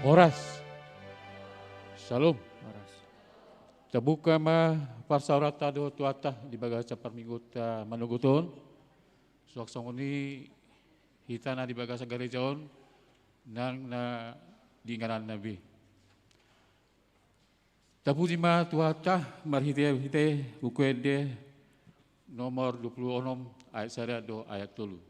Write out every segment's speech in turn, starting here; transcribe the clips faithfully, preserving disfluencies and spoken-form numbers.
Horas. Syalom. Horas. Tabuka ma parsaoranta dohot Tuhanta di bagasan parmingguonta manogot on. Suang songon i hita na di bagasan gareja on nang na di ingananna be. Tapuji ma Tuhanta marhitehite Buku Ende nomor dua pulu onom ayat sada dohot ayat tolu.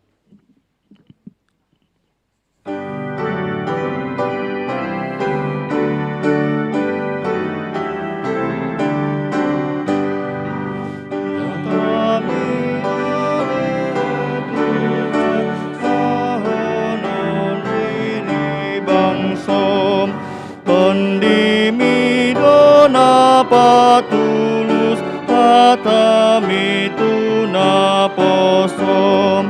Tondimi do na patulus, hatami tu naposo.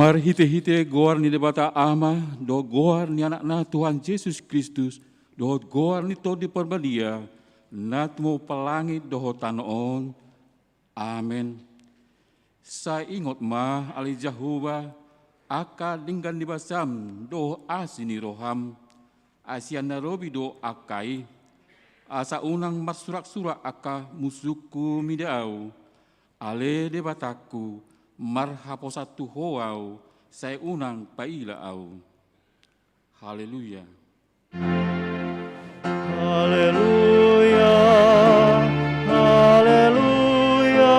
Marhitehite goar ni Debata Ama, dohot goar ni Anakna Tuhan Jesus Kristus, dohot goar ni Tondi Parbadia, na tumompa langit dohot tano on. Amen. Sai ingot ma, ale Jahowa, angka denggan ni basam dohot asi ni roham, ai sian na robi do angka i. Asa unang marsuraksurak angka musungku mida ahu. Ale Debatangku, marhaposan tu Ho ahu, sai unang paila ahu. Haleluya. Haleluya, haleluya,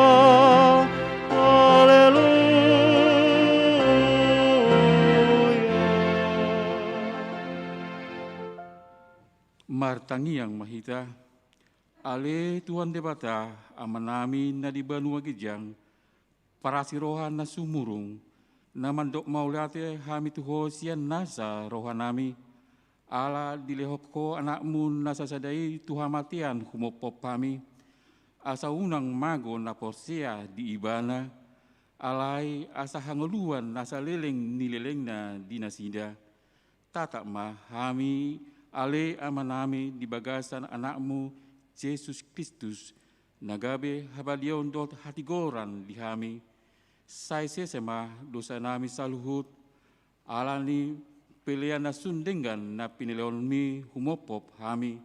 haleluya. Martangiang ma hita. Ale Tuhan Debata, Amanami na di banua ginjang, parasi roha na sumurung, na mandok mauliate hami tu Ho sian nasa rohanami, ala dilehon Ho Anakmu na sasada i tu hamatean humophop hami, asa unang mago na porsea di Ibana, alai asa hangoluan na saleleng ni lelengna di nasida. Tatap ma hami, ale Amanami, di bagasan Anakmu Jesus Kristus, na gabe habadiaon dohot hatigoran di hami. Sai sesa ma dosanami saluhut, ala ni pelean na sun denggan na pinelehonMi humophop hami.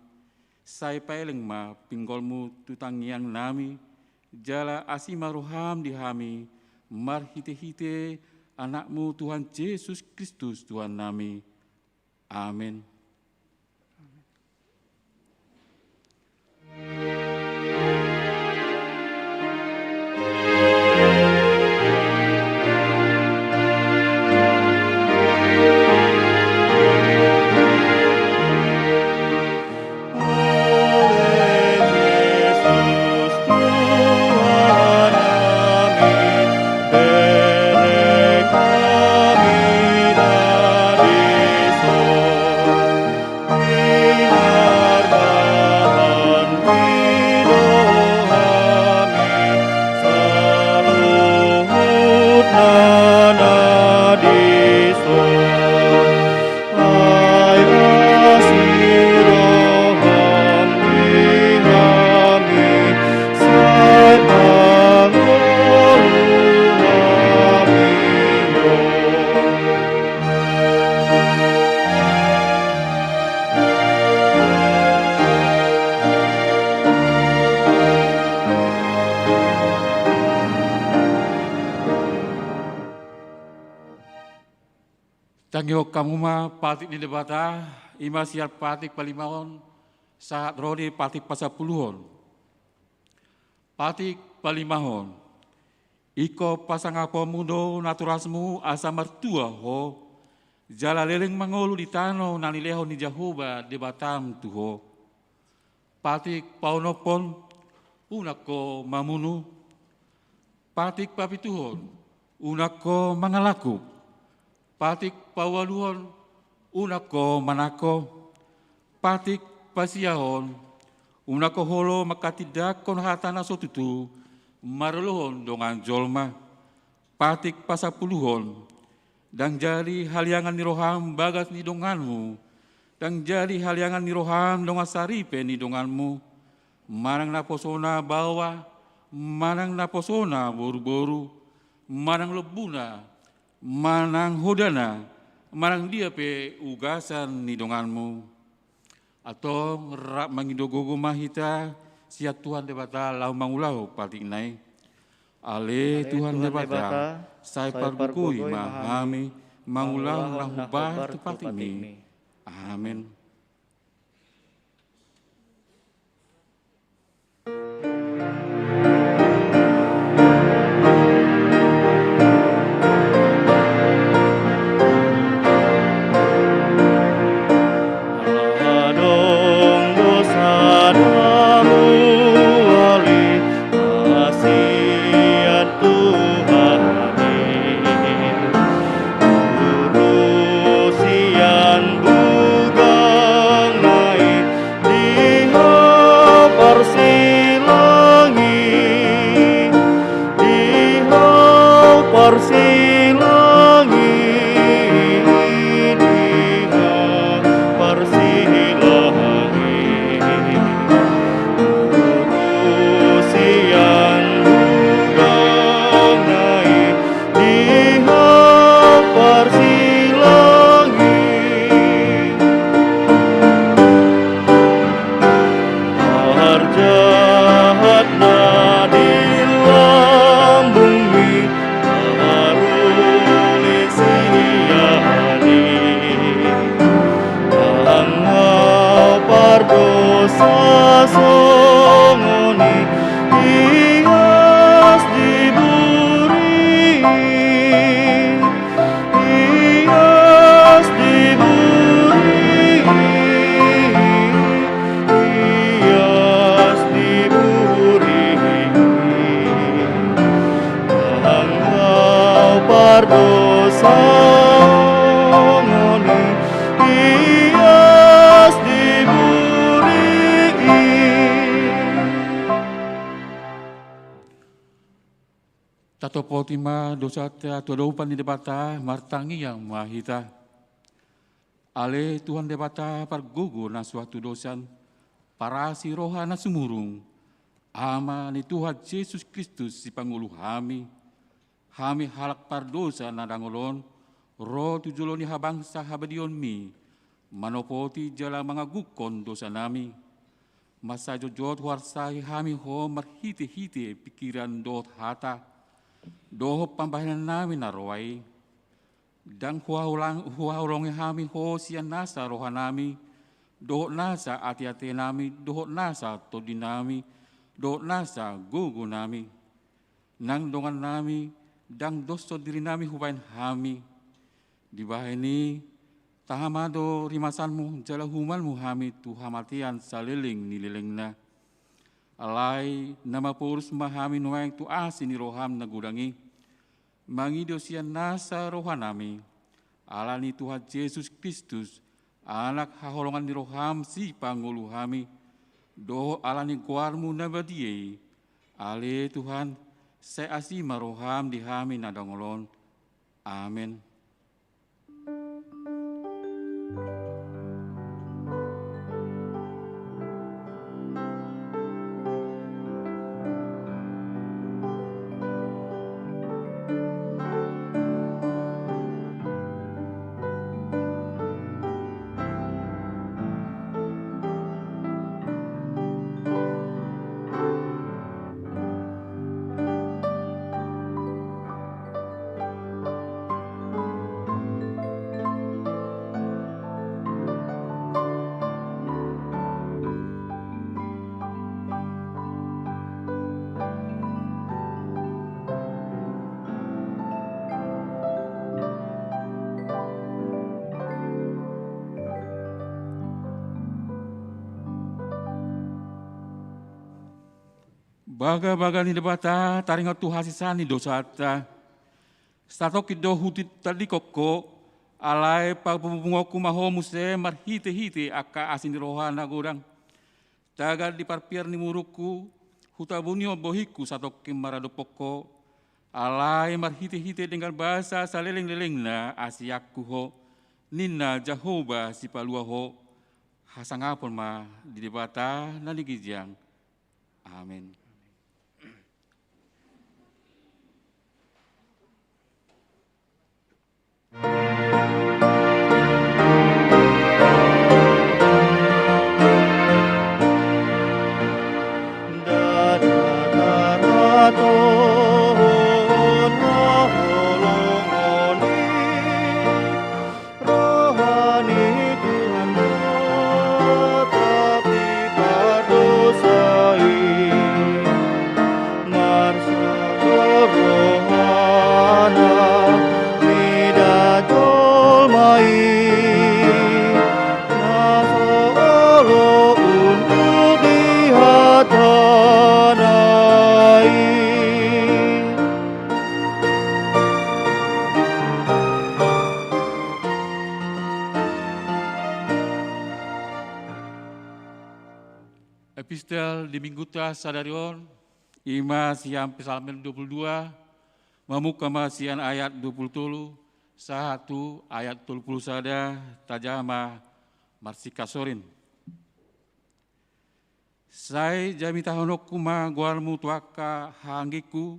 Sai paeleng ma pinggolMu tu tangiangnami, jala asi ma roham di hami, marhitehite Anakmu Tuhan Jesus Kristus Tuhannami. Amen. Tangihon hamu ma patik ni Debata, i ma sian patik palimahon sahat ro di patik pasampuluhon. Patik palimahon. Ingkon pasangaponmu do natorasmu asa martua ho, jala leleng mangolu di tano na nilehon ni Jahowa Debatam tu ho. Patik paonomhon, unang ho mamunu. Patik papituhon, unang ho mangalangkup. Patik paualuhon, unang ho manangko. Patik pasiahon, unang ho olo manghatindanghon hata na so tutu maralohon dongan jolma. Patik pasampuluhon, ndang jadi haliangan ni roham bagas ni donganmu, ndang jadi haliangan ni roham dongan saripe ni donganmu, manang naposona baoa, manang naposona boruboru, manang lombuna, manang hodana, manang dia pe ugasan ni donganmu. Antong rap mangido gogo ma hita sian Tuhan Debata laho mangulahon patikna i. Ale Tuhan Debata, sai pargogoi ma hami mangulahon na hombar tu patikmi. Amen. Adong do sada mual i na sian Tuhan i. Urusian buga Dosa ngoni ias di buri i. Tatopoti ma dosanta tu adopan ni Debata, martangiang ma hita. Ale Tuhan Debata pargogo na so hatudosan, parasi roha na sumurung, Ama ni Tuhan Jesus Kristus sipangolu hami, hami halak pardosa na dangol on, ro tu jolo ni habangsa habadionmi, manopoti jala mangagukkon dosanami. Mansai jotjot huarsai hami Ho marhitehite pingkiran dohot hata, dohot pambahenannami na roa i. Ndang huhaolang-, huhaholongi hami Ho sian nasa rohanami, dohot nasa ateatenami, dohot nasa tondinami, dohot nasa gogonami. Nang dongannami, ndang doshon dirinami hubahen hami. Dibahen i, taha ma do rimasanmu jala huumanmu hami tu hamatean saleleng ni lelengna. Alai na maporus ma hami nuaeng tu asi ni roham na godang i, mangido sian nasa rohanami, ala ni Tuhan Jesus Kristus, Anak haholongan ni roham sipangolu hami, dohot ala ni goarmu na badia i, ale Tuhan, sai asi ma roham di hami na dangol on. Amen. Bagabaga ni Debata taringot tu hasesaan ni dosanta. Satongkin do hutandingkon Ho, alai papungupunguonku ma Ho muse marhitehite angka asi ni roha na godang. Tagan di parpiar ni murukku, hutabunihon bohingku satongkin maradophon Ho, alai marhitehite denggan basa salelenglelengna asianku Ho, ninna Jahowa Sipalua Ho. Hasangapon ma di Debata na di ginjang. Amen. Roha ni Tuhan do, tapi pardosa i. Marsaor rohana mida jolma i, na so olo unduk di hatana i. Epistel di Minggunta sadari on, i ma sian Psalmen dua puluh dua, mamungka ma sian ayat dua puluh tolu, sahat tu ayat tolu puluh sada, tajaha ma marsingkat sorin. Sai jamitahononku ma goarmu tu angka haanggingku,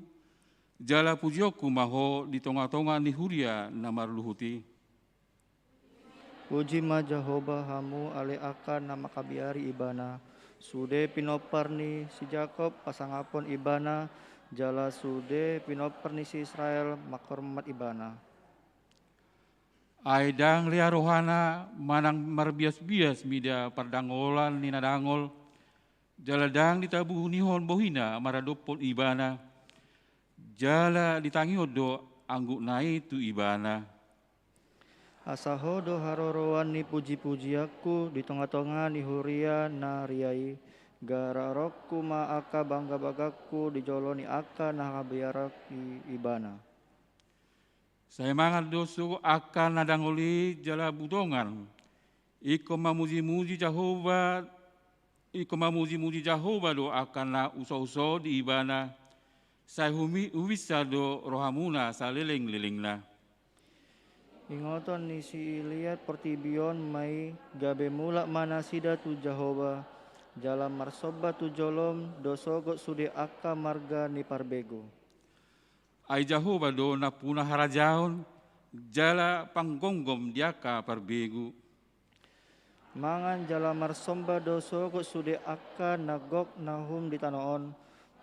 jala pujionku ma Ho di tongatonga ni huria na marluhut i. Puji ma Jahowa hamu ale angka na mangkabiari Ibana, sude pinompar ni si Jakob pasangapon Ibana, jala sude pinompar ni si Israel manghormat Ibana. Ai ndang lea rohana manang marbiasbias mida pardangolan ni na dangol, jala ndang ditabuhonihon bohina maradophon Ibana, jala ditangihon do anggukna i tu Ibana. Asa Ho do haroroan ni pujipujianku di tongatonga ni huria na ria i, gara rongku ma angka banggabanggaku di jolo ni angka na mangkabiari Ibana. Sai mangan do sogot angka na dangol i jala butongan. Ingkon mamuji-muji Jahowa, ingkon mamuji-muji Jahowa do angka na uso-uso di Ibana. Sai humi-, hubinsa do rohamuna saleleng-lelengna. Ingoton ni si Iliad portibi on ma i, gabe mulak ma nasida tu Jahowa, jala marsomba tu jolom do sogot sude angka marga ni parbegu. Ai Jahowa do nampuna harajaon, jala panggomgom di angka parbegu. Mangan jala marsomba do sogot sude angka na gok na uhum di tano on,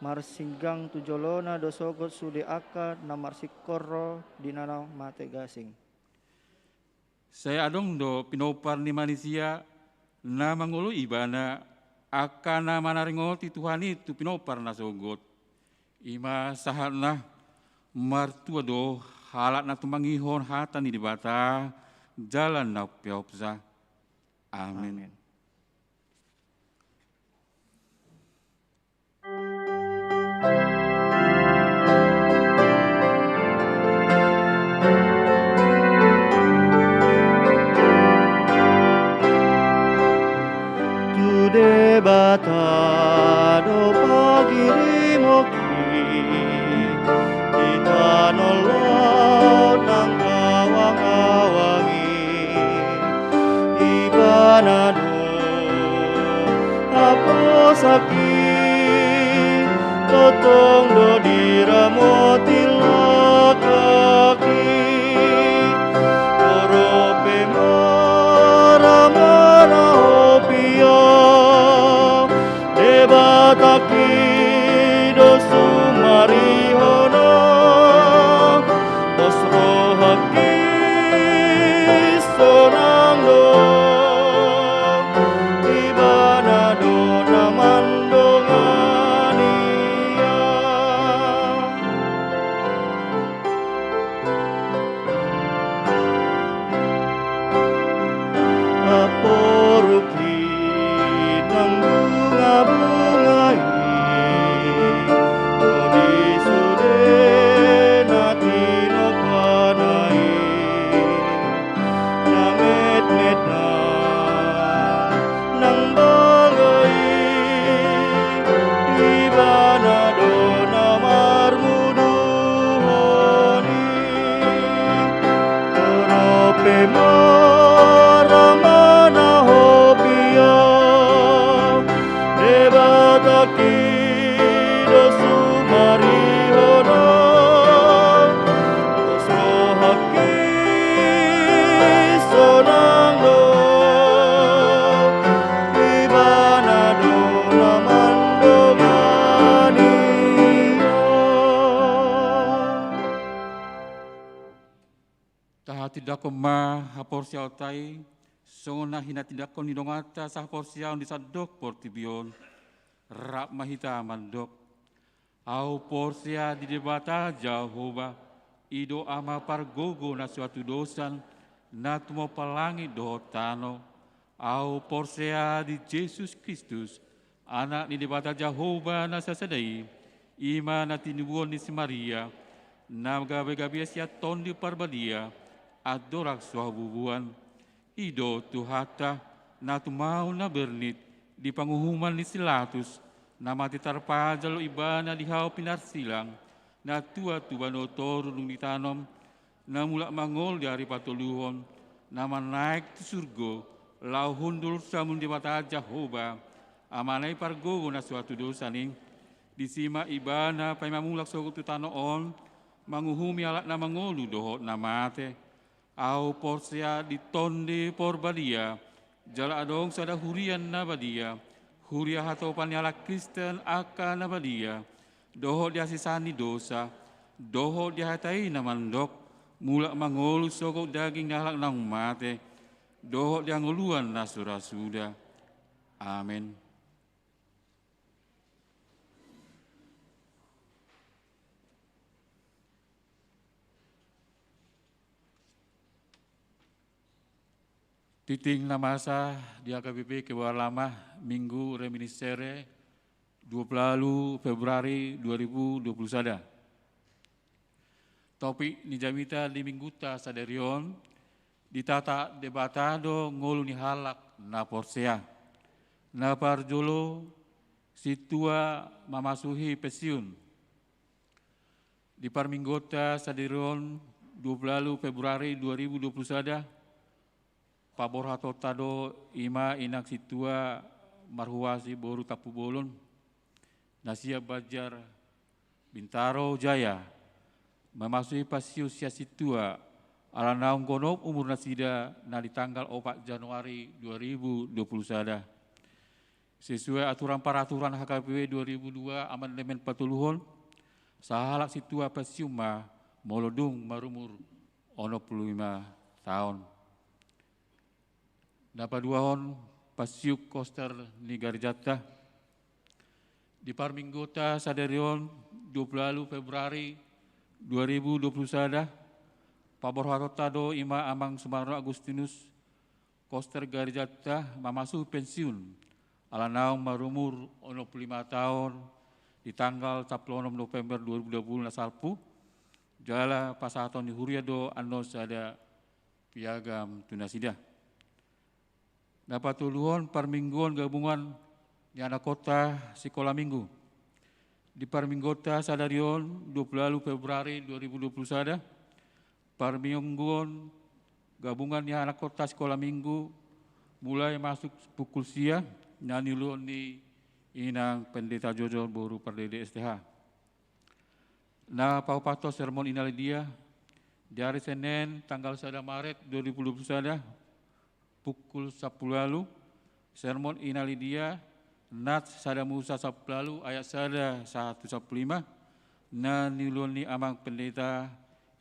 marsinggang tu jolona do sogot sude angka na marsingkor ro di na mate gasing. Sai adong do pinompar ni manisia na mangoloi Ibana, angka na manaringoti Tuhan i tu pinompar na sogot. I ma sahatna. Martua do halak na tumangihon hata ni Debata jala na umpeopsa. Amen. Amen. Tu Debata do panghirimon i, di tano on nang awang-awang i, Ibana do haposan i, tongtong do diramoti langkang i. Dohot pe marama na hopia, Debata i do sumarihon, pos roha i sonang do, Ibana do na mandongani ia. Amporuk i nang bunga-bunga i, do di sude na tinompana i. Na metmet nang, nang balga i, Ibana do na marmuduhon i. Dohot pe marama na hopia, Debata i do sumarihon, pos roha i sonang do, Ibana do na mandongani ia. Tahatindangkon ma haporseaonta i, songon na hinatindangkon ni donganta sahaporseaon di sandok portibi on. Rap ma hita mandok. Ahu porsea di Debata Jahowa, i do Ama pargogo na so hatudosan, na tumompa langit dohot tano. Ahu porsea di Jesus Kristus, Anak ni Debata Jahowa na sasada i, i ma na tinubuhon ni si Maria, na gabe-gabe sian Tondi Parbadia, andorang so habubuan. I do Tuhanta, na tumau na bernit di panguhuman ni si Latus, na mate tarpajal do Ibana di hau pinarsilang, na tua tu banua toru dung ditanom, na mulak mangolu di ari patoluhon, na manaek tu surgo, laho hundul sian Debata Jahowa, Amana i pargogo na so hatudosan i. Disi ma Ibana paima mulak sogot tu tano on, manguhumi halak na mangolu dohot na mate. Ahu porsea di Tondi Porbadia, jala adong sada huria na badia, huria hatopan ni halak Kristen angka na badia, dohot di hasesaan ni dosa, dohot di hata i na mandok, mulak mangolu sogot daging ni halak naung mate, dohot di hangoluan na so ra suda. Amen. Tingting na masa di H K B P Kebayoran Lama, Minggu Reminiscere, dua puluh Februari dua ribu dua puluh sada. Topik ni jamita di minggunta sadari on, ditata Debata do ngolu ni halak na porsea. Na parjolo, sintua mamasuhi pensiun. Di parmingguonta sadari on, dua puluh ualu Februari dua ribu dua puluh sada, paborhatonta do i ma inang sintua marhuasi boru Tampubolon, na sian Banjar Bintaro Jaya, mamasuhi pensiun sian sintua, ala naung gonop umur nasida na di tanggal opat Januari dua ribu dua puluh sada. Sesuai aturan paraturan H K P W dua ribu dua amandemen patoluhon, sahalak sintua pensiun ma molo dung marumur onom pulu lima taon. Na paduahon, pensiun koster ni garejanta. Di parmingguonta sadari on, dua puluh ualu Februari dua ribu dua puluh sada, paborhatonta do i ma Amang Sumarno Agustinus, koster garejanta, mamasuhi pensiun, ala naung marumur onom pulu lima taon, di tanggal sampulu onom November dua ribu dua puluh na salpu, jala pasahaton ni huria do annon sada piagam tu nasida. Na patoluhon, parmingguon gabungan ni anakhonta sikola minggu. Di parmingguonta sadari on, dua puluh ualu Februari dua ribu dua puluh sada, parmingguon gabungan ni anakhonta sikola minggu, mulai masuk pukul sia, na niuluhon ni inang pendeta Jojor boru Pardede S T H. Na paopathon, sermon Inalidia, di ari Senen tanggal sada Maret dua ribu dua puluh sada, pukul sampulu ualu, sermon Inalidia, nats sada Musa sampulu ualu ayat sada sahat tu sampulu lima, na niuluhon ni Amang Pendeta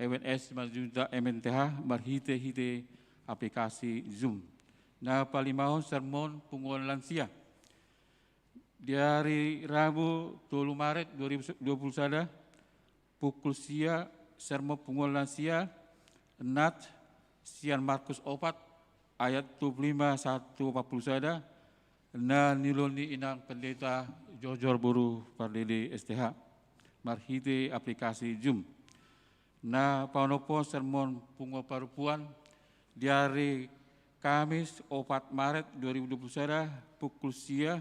Eben S Simanjuntak M N T H, marhitehite aplikasi Zoom. Na palimahon, sermon punguan lansia. Di ari Rabu tolu Maret dua ribu dua puluh sada, pukul sia, sermon punguan lansia, nats sian Markus opat ayat dua puluh lima sahat tu opat pulu sada, na niuluhon ni inang pendeta Jojor boru Pardede S T H, marhite aplikasi Zoom. Na paonomhon, sermon punguan parompuan, di ari Kamis opat Maret dua ribu dua puluh sada, pukul sia,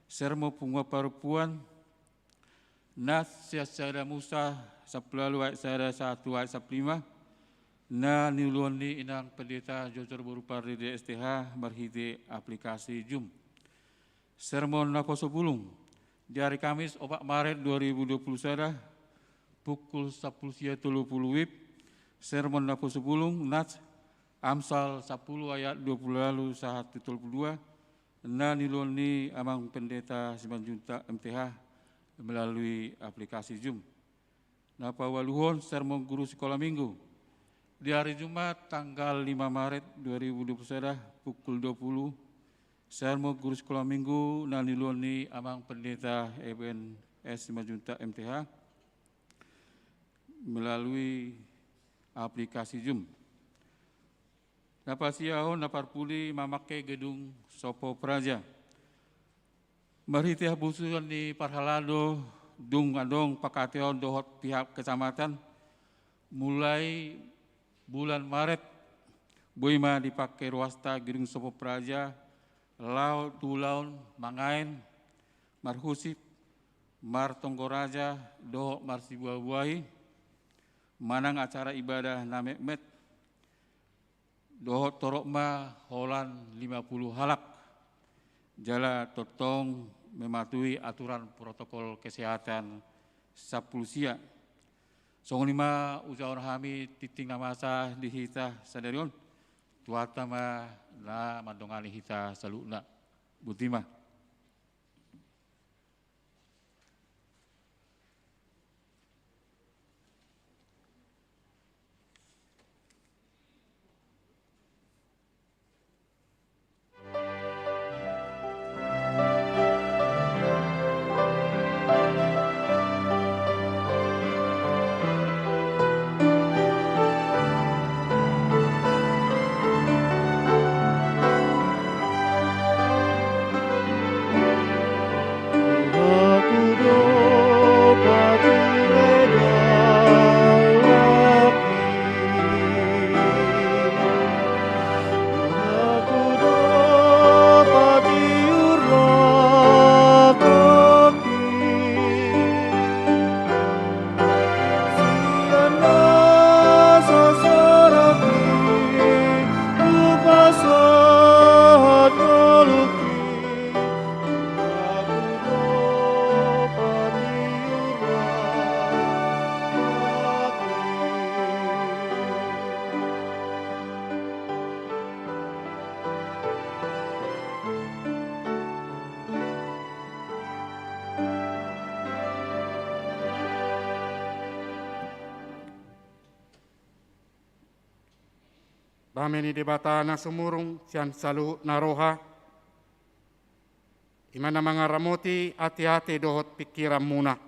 sermon punguan parompuan, nats sian sada Musa sampulu ualu ayat sada sahat tu ayat sampulu lima, na niuluhon ni inang pendeta Jojor boru Pardede S T H, marhite aplikasi Zoom. Sermon naposobulung, di ari Kamis opat Maret dua ribu dua puluh sada, pukul sampulu sia tolu pulu WIB, sermon naposobulung, nats Amsal sampulu ayat dua pulu ualu sahat tu tolu pulu dua, na niuluhon ni Amang Pendeta Simanjuntak M T H, melalui aplikasi Zoom. Na paualuhon, sermon guru sikola minggu, di ari Jumat tanggal lima Maret dua ribu dua puluh sada, pukul dua pulu, sermon guru sikola minggu, na niuluhon ni Amang Pendeta Eben S Simanjuntak M T H, melalui aplikasi Zoom. Na pasiahon, na parpudi mamangke gedung Sopo Praja. Marhite habusuhon ni parhalado, dung adong pangkataion dohot pihak kecamatan, mulai bulan Maret, boi ma dipangke ruasta gedung Sopo Praja, laho tu ulaon mangaen, marhusip, martonggo raja, dohot marsibuabuai, manang acara ibadah na metmet, dohot torop ma holan lima pulu halak, jala tongtong mematuhi aturan protokol kesehatan sampulu sia. Songon i ma ujahon hami tintin na masa di hita sadari on, Tuhanta ma na mandongani hita saluhutna. Botima. Dame ni Debata na sumurung sian saluhut na roha, i ma na mangaramoti ateate dohot pingkiranmuna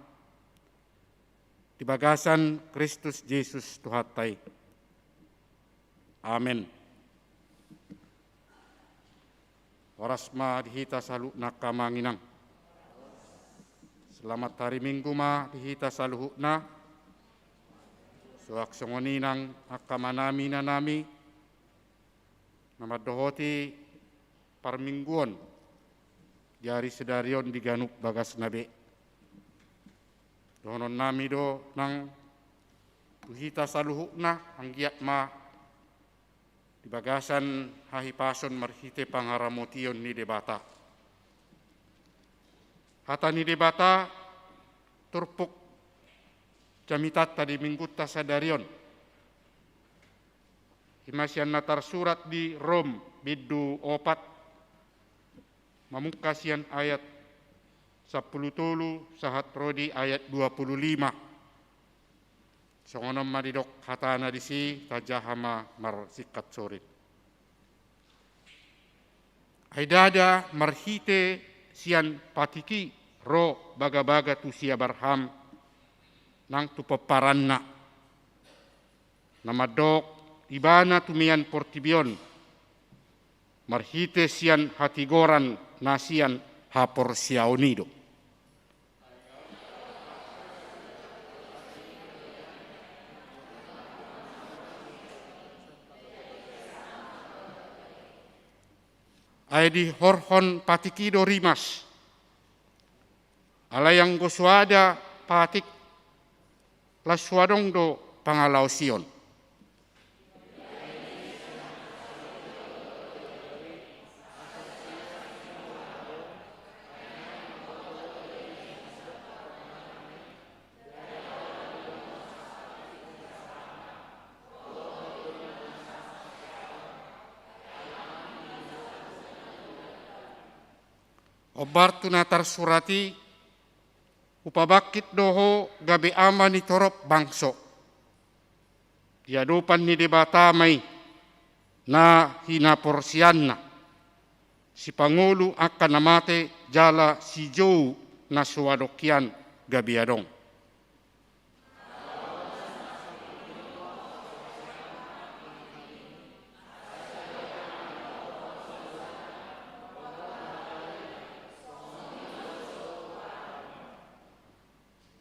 di bagasan Kristus Jesus Tuhanta i. Amen. Horas ma di hita saluhutna angka amang inang. Selamat hari Minggu ma di hita saluhutna. Suang songon i nang angka amanami inanami na mandohoti parmingguon di ari sadari on di ganup bagasna be. Dohononnami do nang tu hita saluhutna, anggiat ma di bagasan hahipason marhite pangaramotion ni Debata. Hata ni Debata turpuk jamitanta di Minggunta sadari on, i ma sian na tarsurat di Rom bindu opat, mamungka sian ayat sampulu tolu sahat ro di ayat dua pulu lima. Songon on ma didok hatana disi, tajaha ma marsingkat sorin. Ai ndada marhite sian patik i ro bagabaga tu si Abraham nang tu pomparanna, na mandok ibana tu mian portibi on, marhite sian hatigoran na sian haporseaon i do. Ai dihorhon patik i do rimas. Alai anggo so ada patik, las so adong do pangalaosion. Hombar tu na tarsurat i, hupabangkit do ho gabe ama ni torop bangso. Di adopan ni Debata ma i na hinaporseaanna, sipangolu angka na mate jala sijou na so adong hian gabe adong.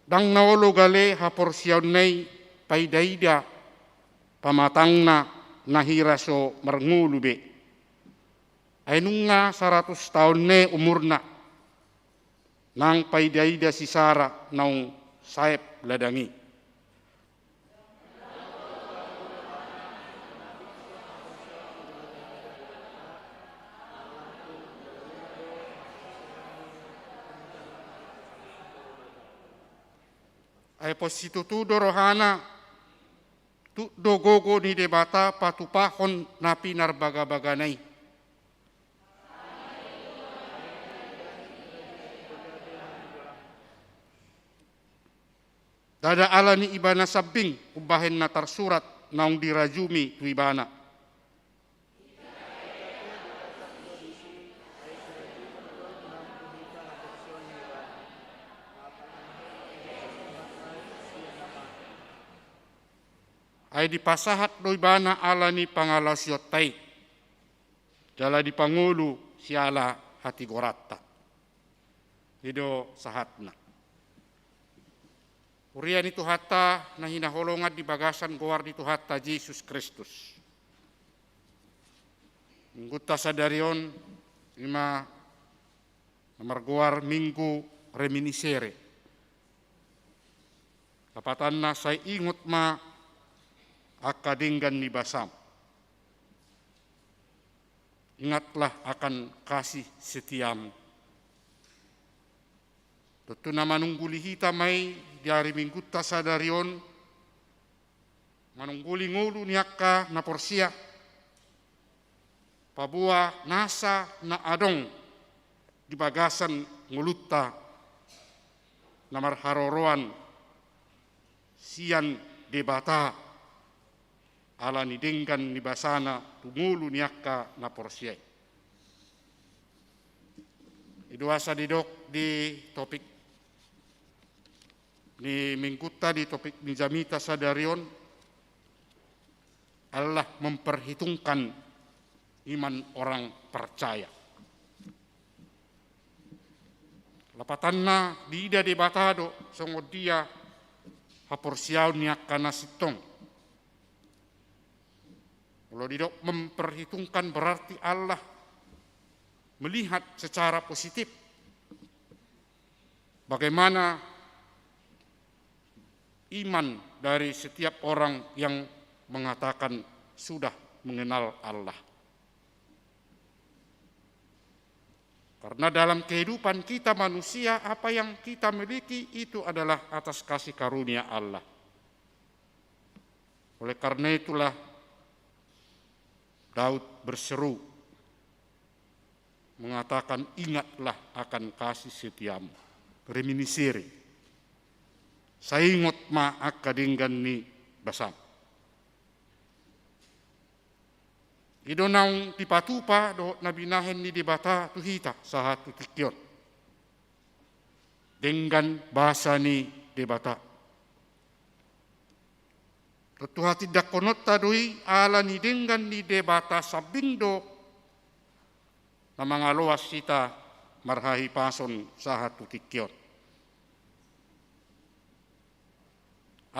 Ndang na olo gale haporseaonna i paidaida pamatangna na hira so marngolu be. Ai nunga saratus taon ne umurna, nang paidaida si Sara naung saep ladang i. Ai pos situtu do rohana, tuk do gogo ni Debata patupahon na pinarbagabagana i. Ndada ala ni ibana sambing umbahen na tarsurat naung dirajumi tu ibana. Ai dipasahat do ibana ala ni pangalaosionta i, jala dipangolu siala hatigoranta. I do sahatna. Huria ni Tuhanta na hinaholongan di bagasan goar ni Tuhanta Jesus Kristus. Minggunta sadari on, i ma na margoar Minggu Reminiscere. Lapatanna, sai ingot ma angka denggan ni basam. Ingatlah akan kasih setiamu. Tontu na manungguli hita ma i di ari Minggunta sadari on, manungguli ngolu ni angka na porsea, paboa nasa na adong di bagasan ngolunta na marharoroan sian Debata. ala ni denggan ni basana tu ngolu ni angka na porsea i. I do asa didok di topik ni minggunta, di topik ni jamita sadari on, Allah memperhitungkan iman orang percaya. Lapatanna, diida Debata do songon dia haporseaon ni angka na sintong. Kalau didok memperhitungkan, berarti Allah melihat secara positif bagaimana iman dari setiap orang yang mengatakan sudah mengenal Allah. Karena dalam kehidupan kita manusia, apa yang kita miliki itu adalah atas kasih karunia Allah. Oleh karena itulah Daud berseru, mengatakan, "Ingatlah akan kasih setiamu." Reminiscere. Sai ingot ma angka denggan ni basam. I do naung dipatupa dohot na binahen ni Debata tu hita sahat tu tingki on. Denggan basa ni Debata. Tontu hatindangkononta do i, ala ni denggan ni Debata sambing do na mangaloas hita marhahipason sahat tu tingki on.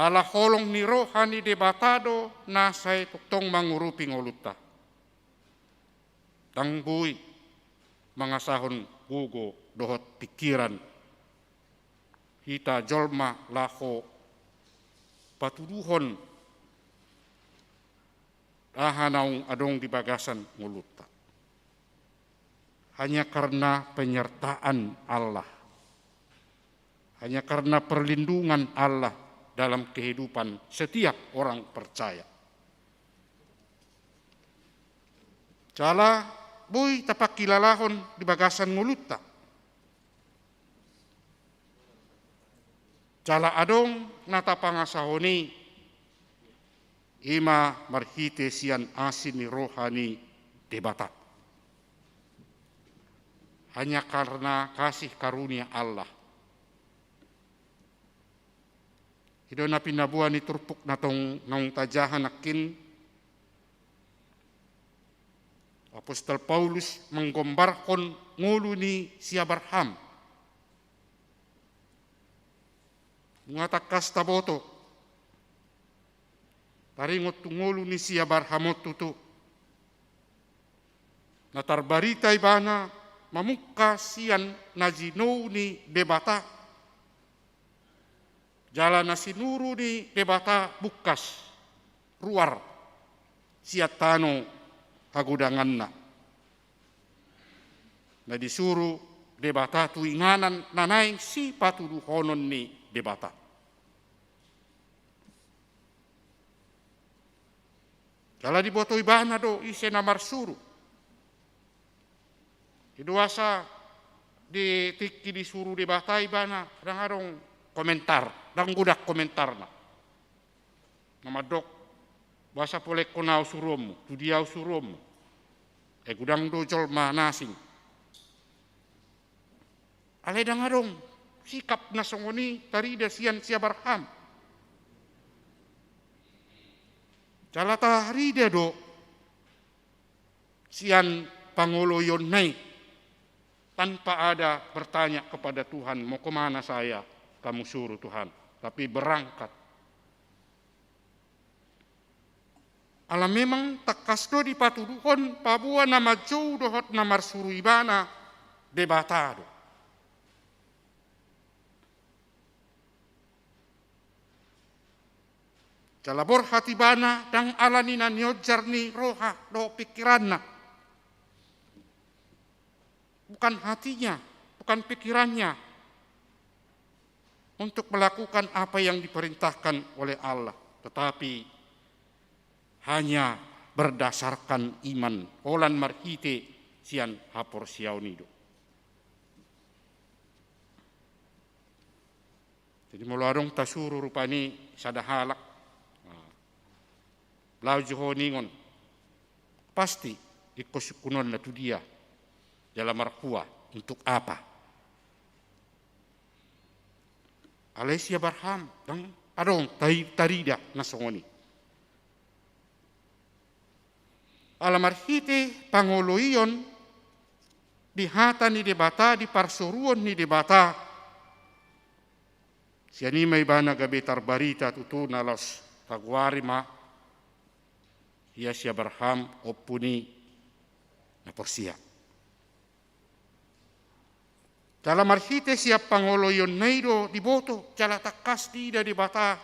Ala holong ni roha ni Debata do na sai tongtong mangurupi ngolunta. Ndang boi mangasahon gogo dohot pingkiran hita jolma laho patuduhon aha naung adong di bagasan ngolunta. Hanya karena penyertaan Allah, hanya karena perlindungan Allah dalam kehidupan setiap orang percaya. Jala boi tapangkilalahon di bagasan ngolunta. Jala adong na tapangasahon i, i ma marhite sian asi ni roha ni Debata. Hanya karena kasih karunia Allah. I do na pinaboa ni turpuk na tong naung tajaha nangkin, Apostel Paulus menggombarhon ngolu ni si Abraham. Nunga tangkas taboto, taringot tu ngolu ni si Abraham on tutu. Na tarbarita ibana mamungka sian na jinou ni Debata, jala na sinuru ni Debata bungkas ruar sian tano hagodanganna. Na disuru Debata tu inganan na naeng sipatuduhonon ni Debata. Jala diboto ibana do ise na marsuru. I do asa di tingki disuru Debata ibana, ndang adong komentar, ndang godang komentarna. Na mandok, "Boasa pola ingkon ahu suruonmu, tu dia ahu suruonmu? Ai godang do jolma na asing." Alai ndang adong sikap na songon i tarida sian si Abraham. Jala tarida do sian pangoloionna i, tanpa ada bertanya kepada Tuhan, "Mau ke mana saya kamu suruh, Tuhan?" Tapi berangkat. Ala memang tangkas do dipatuduhon paboa na manjou dohot na marsuru ibana Debata do. Jala borhat ibana ndang ala ni na nionjar ni roha dohot pingkiranna. Bukan hatinya, bukan pikirannya untuk melakukan apa yang diperintahkan oleh Allah, tetapi hanya berdasarkan iman, holan marhite sian haporseaon i do. Jadi molo adong tasuru rupani sada halak, nah, laho jo ho ningon. Pasti ingkon sungkunonna tu dia, jala marhua, untuk apa. Alai si Abraham, ndang adong tai-, tarida na songon i. Ala marhite pangoloion di hata ni Debata, di parsoruon ni Debata, sian i ma ibana gabe tarbarita tutu na laos tagoari ma ia si Abraham ompu ni na porsea. Jala marhite sian pangoloionna i do diboto, jala tangkas diida Debata.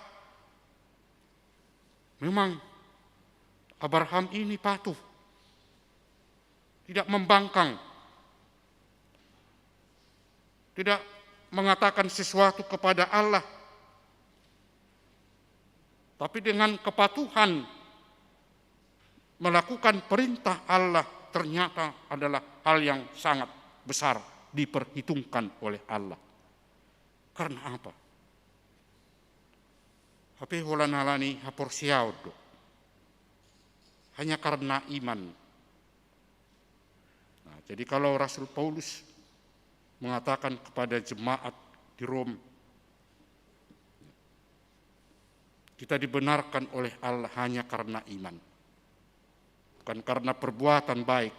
Memang Abraham ini patuh, tidak membangkang, tidak mengatakan sesuatu kepada Allah, tapi dengan kepatuhan melakukan perintah Allah ternyata adalah hal yang sangat besar diperhitungkan oleh Allah. Karena apa? Hape holan ala ni haporseaon do. Hanya karena iman. Nah, jadi kalau Rasul Paulus mengatakan kepada jemaat di Rom, kita dibenarkan oleh Allah hanya karena iman. Bukan karena perbuatan baik,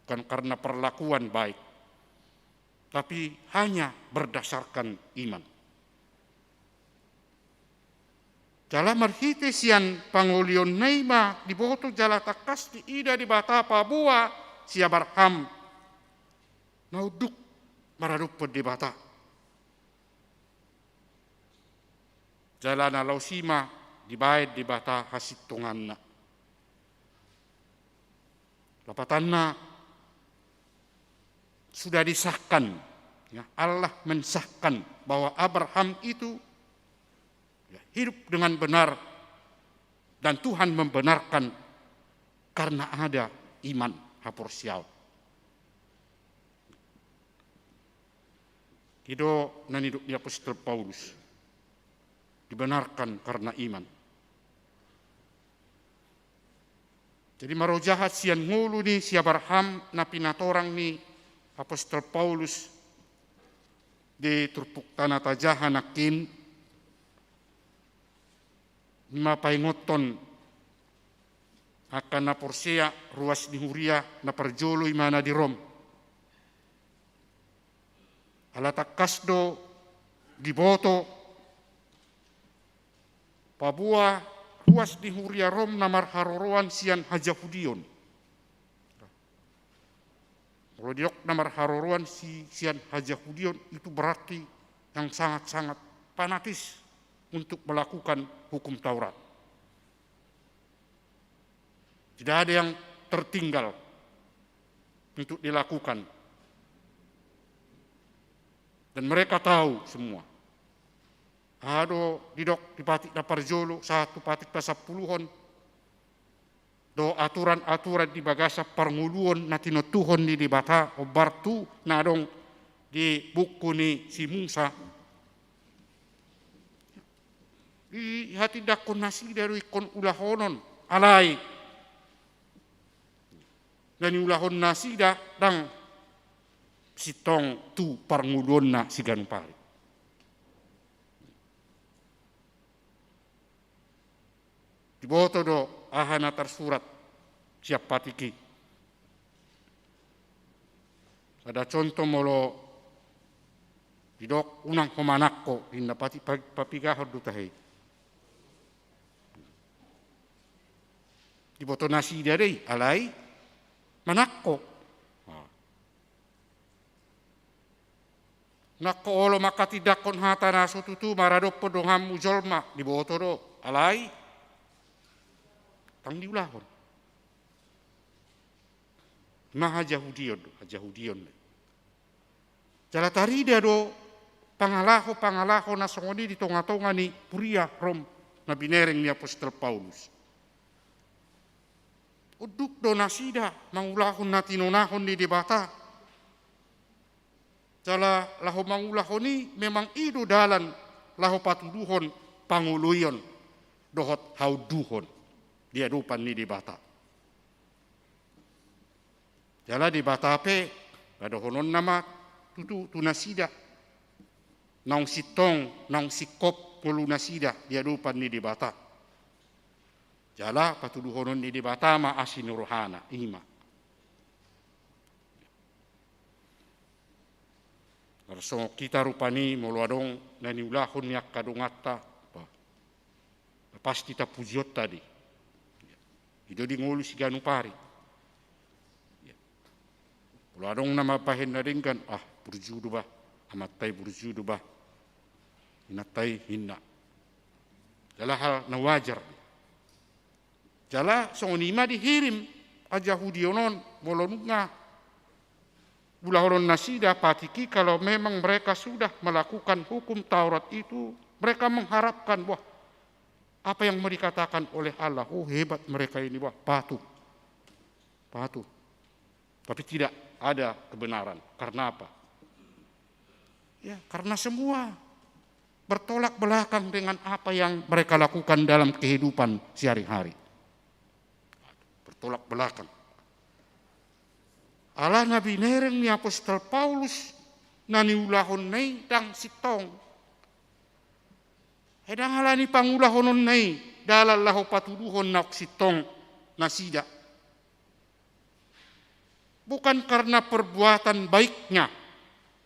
bukan karena perlakuan baik, tapi hanya berdasarkan iman. Jala marhite sian pangoloionna i ma diboto jala tangkas diida Debata paboa si Abraham na unduk maradophon Debata. Jala na laos i ma dibaen Debata hasintonganna. Lapatanna, sudah disahkan, ya, Allah mensahkan bahwa Abraham itu, ya, hidup dengan benar dan Tuhan membenarkan karena ada iman, haporseaon. I do na nidok ni apostel Paulus, dibenarkan karena iman. Jadi marojahan sian ngolu ni si Abraham na pinatorang ni apostel Paulus di turpukta na tajaha nangkin, i ma paingothon angka na porsea ruas ni huria na parjolo, i ma na di Rom. Ala tangkas do diboto paboa ruas ni huria Rom na marharoroan sian hajahudion. Kalau didok na marharoroan si-, sian hajahudion, itu berarti yang sangat-sangat fanatis untuk melakukan hukum Taurat. Tidak ada yang tertinggal untuk dilakukan. Dan mereka tahu semua. Aha do didok di patik na parjolo sahat tu patik na sampuluhon, do aturan-aturan di bagasan parngoluon na tinontuhon ni Debata, hombar tu na adong di buku ni si Musa. Dihatindangkon nasida do ingkon ulahonon, alai na niulahon nasida ndang sintong tu parngoluonna siganup ari. Diboto do aha na tarsurat sian patik i. Sada contoh, molo didok unang ho manangko, ninna patik pa-, papigahon do tahe i. Diboto nasida do i, alai manangko. Nangko olo mangkatindangkon hata na so tutu maradophon donganmu jolma, diboto do, alai ndang diulahon. Ima hajahudion do, hajahudion do. Jala tarida do pangalaho-pangalaho na songon i di tonga-tonga ni huria Rom na binereng ni apostel Paulus. Unduk do nasida mangulahon na tinonahon ni Debata. Jala laho mangulahon i memang i do dalan laho patuduhon pangoloion dohot haunduhon. di adopan ni Debata. Jala Debata pe, padohononna ma tutu tu nasida, naung sintong, naung singkop ngolu nasida di adopan ni Debata. Jala patuduhonon ni Debata ma asi ni rohana, i ma. Tarsongon hita rupani molo adong na niulahon ni angka donganta, bah, pasti tapujionta do i. I do di ngolu siganup ari. Molo adong na mambahen na denggan, ah, burju do bah, amanta i burju do bah, inanta i ninna. Jala hal na wajar. Jala songon i ma dihirim hajahudion on, molo nunga ulahonon nasida patik i, kalau memang mereka sudah melakukan hukum Taurat itu, mereka mengharapkan, wah, apa yang mau dikatakan oleh Allah, oh, hebat mereka ini, wah, patuh. Patuh. Tapi tidak ada kebenaran. Karena apa? Ya, karena semua bertolak belakang dengan apa yang mereka lakukan dalam kehidupan sehari-hari. Bertolak belakang. Alana binereng ni apostel Paulus na niulahonna i ndang sintong. Ai ndang alani pangulahononna i dalan laho patuduhon naung sintong nasida. Bukan karena perbuatan baiknya,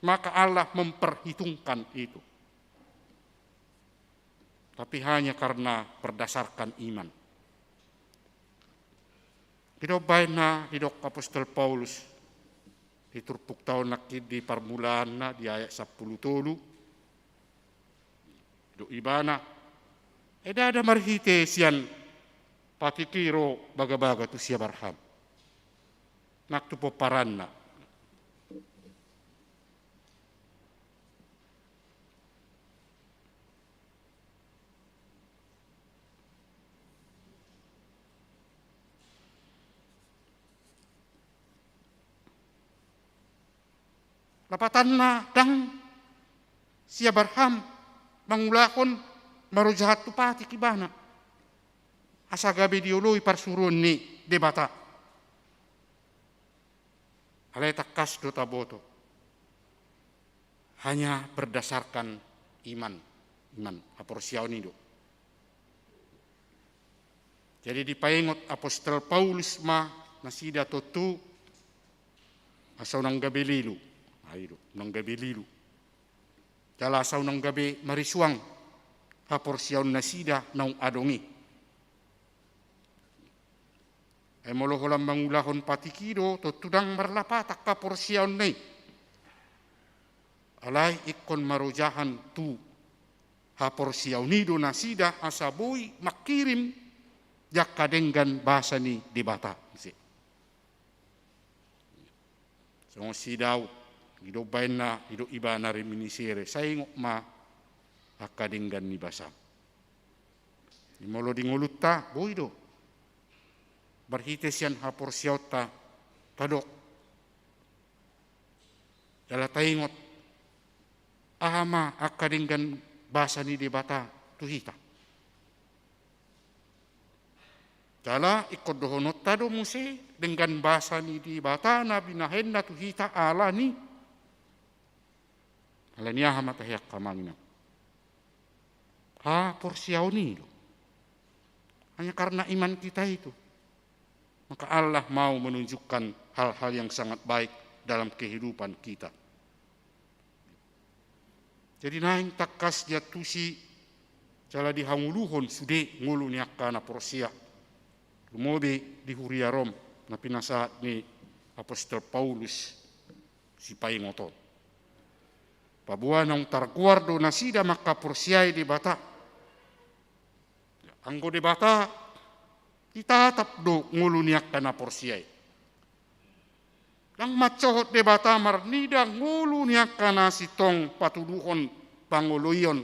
maka Allah memperhitungkan itu. Tapi hanya karena berdasarkan iman. Didok baen na didok apostel Paulus di turpukta on nangkin di parmulaanna di ayat sampulu tolu. Didok ibana, ai ndada marhite sian patik i ro bagabaga tu si Abraham nang tu pomparanna. Lapatanna ndang si Abraham mangulahon marojahan tu patik ibana, asa gabe dioloi parsuruon ni Debata. Alai tangkas do taboto. Hanya berdasarkan iman, iman, haporseaon i do. Jadi dipaingot apostel Paulus ma nasida tontu, asa unang gabe lilu. Ai do, unang gabe lilu. Jala asa unang gabe marisuang haporseaon nasida naung adong i. Ai molo holan mangulahon patik i do, tontu ndang marlapatan haporseaonna i. Alai ingkon marojahan tu haporseaon i do nasida asa boi mangkirim di angka denggan basa ni Debata. Muse. Songon si Daud, didok baenna, didok ibana reminiscere, sai ingot ma angka denggan ni basam. Molo di ngolunta, boi do. Marhite sian haporseaonta, tadok. Jala taingot, aha ma angka denggan basa ni Debata tu hita. Jala ingkon dohononta do muse denggan basa ni Debata na binahenna tu hita alani. Alani aha ma tahe angka amang inang? Haporseaon i do. Hanya karena iman kita itu, maka Allah mau menunjukkan hal-hal yang sangat baik dalam kehidupan kita. Jadi naeng tangkas diantusi jala dihangoluhon sude ngolu ni angka na porsea. Lumobi di huria Rom na pinasahat ni apostel Paulus sipaingot on. Paboa naung targoar do nasida mangkaporseai Debata. Anggo Debata, ditatap do ngolu ni angka na porsea i. Ndang mansohot Debata marnida ngolu ni angka na sintong patuduhon pangoloion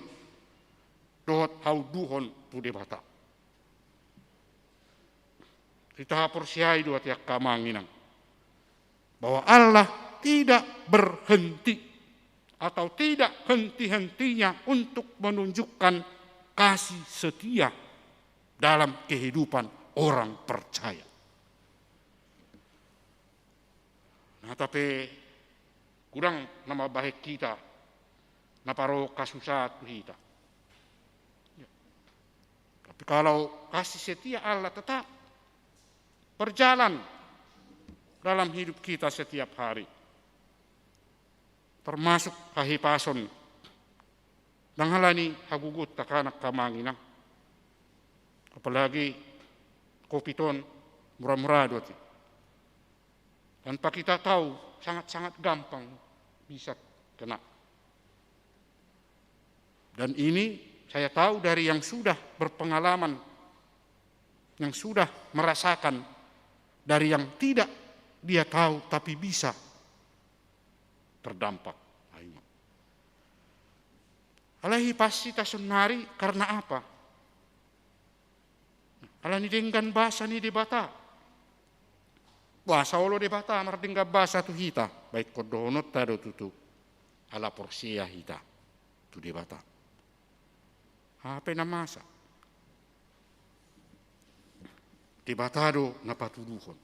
dohot haunduhon tu Debata. Hita haporseai do ate angka amang inang, bahwa Allah tidak berhenti atau tidak henti-hentinya untuk menunjukkan kasih setia dalam kehidupan orang percaya. Nah, tapi kurang nama baik kita, na paro kasusah tu hita. Ya. Tapi kalau kasih setia Allah tetap berjalan dalam hidup kita setiap hari, termasuk hahipason. Ndang alani hagogoon angka amang inang. Apalagi covid on mura-mura do ate. Tanpa kita tahu, sangat-sangat gampang bisa kena. Dan ini saya tahu dari yang sudah berpengalaman, yang sudah merasakan, dari yang tidak dia tahu tapi bisa terdampak. Alai pasti ta saonari karena apa? Alani denggan basa ni Debata. Boasa olo Debata mardenggan basa tu hita? Baen dohononta do tutu, ala porsea hita tu Debata. Hape na masa, Debata do na patuduhon.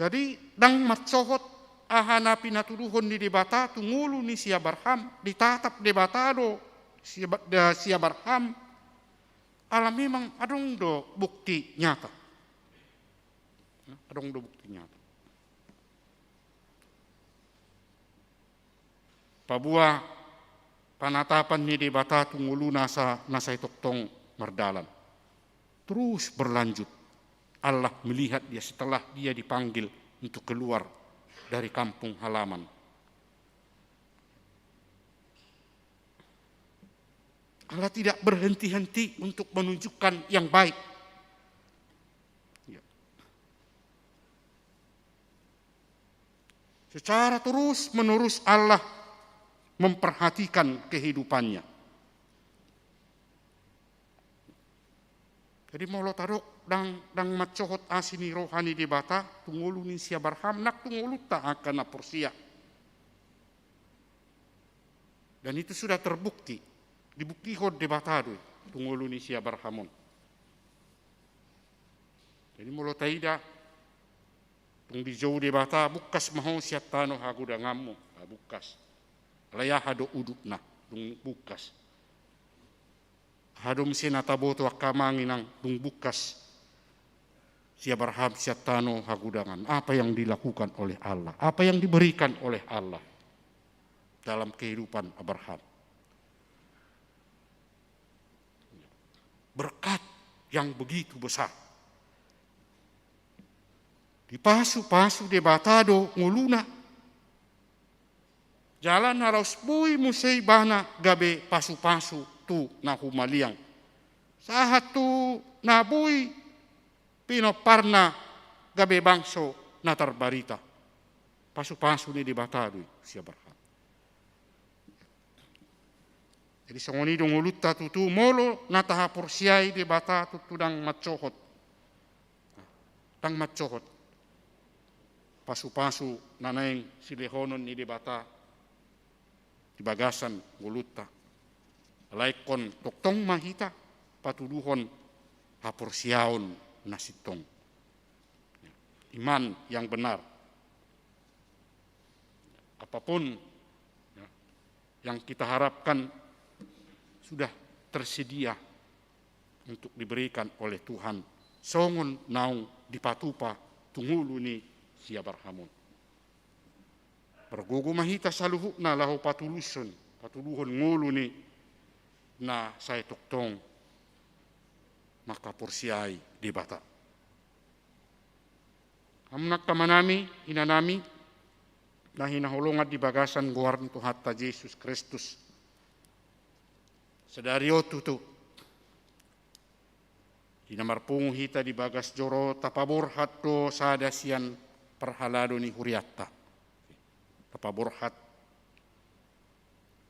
Jadi ndang mansohot aha na pinatuduhon ni Debata tu ngolu ni si Abraham, ditatap Debata do si Ab-, da-, si Abraham, ala memang adong do bukti nyata. Adong do bukti nyata. Paboa panatapan ni Debata tu ngoluna sa-, na sai tongtong mardalan. Terus berlanjut. Allah melihat dia setelah dia dipanggil untuk keluar dari kampung halaman. Allah tidak berhenti-henti untuk menunjukkan yang baik. Ya. Secara terus-menerus Allah memperhatikan kehidupannya. Jadi molo tadok ndang, ndang mansohot asi ni roha ni Debata tu ngolu ni si Abraham, nang tu ngolunta angka na porsea. Dan itu sudah terbukti, dibuktihon Debata do tu ngolu ni si Abraham on. Jadi molo taida, tung dijou Debata, bungkas ma ho sian tano hagodanganmu, ah, bungkas. Alai aha do udutna, dung bungkas? Aha do muse na taboto angka amang inang dung bungkas si Abraham sian tano hagodangan? Apa yang dilakukan oleh Allah? Apa yang diberikan oleh Allah dalam kehidupan Abraham? Berkat yang begitu besar. Dipasu-pasu Debata do ngoluna. Jala na laos boi muse ibana gabe pasu-pasu tu na humaliang. Sahat tu na boi pinomparna gabe bangso na tarbarita. Pasu-pasu ni Debata do i si Abraham. Jadi songon i do ngolunta tutu, molo na tahaporseai Debata tutu ndang mansohot. Ndang mansohot pasu-pasu na naeng silehonon ni Debata di bagasan ngolunta. Alai ingkon tongtong ma hita patuduhon haporseaon na sintong. Iman yang benar. Apapun, ya, yang kita harapkan sudah tersedia untuk diberikan oleh Tuhan. Songon naung dipatupa tu ngolu ni si Abraham on. Margogo ma hita saluhutna laho patulushon, patuduhon ngolu ni na sai tongtong mangkaporseai Debata. Hamu angka amanami, inanami, na hinaholongan di bagasan goar ni Tuhanta Jesus Kristus. Sadari on tutu, di na marpungu hita di bagas joro, tapaborhat do sada sian parhalado ni hurianta. Tapaborhat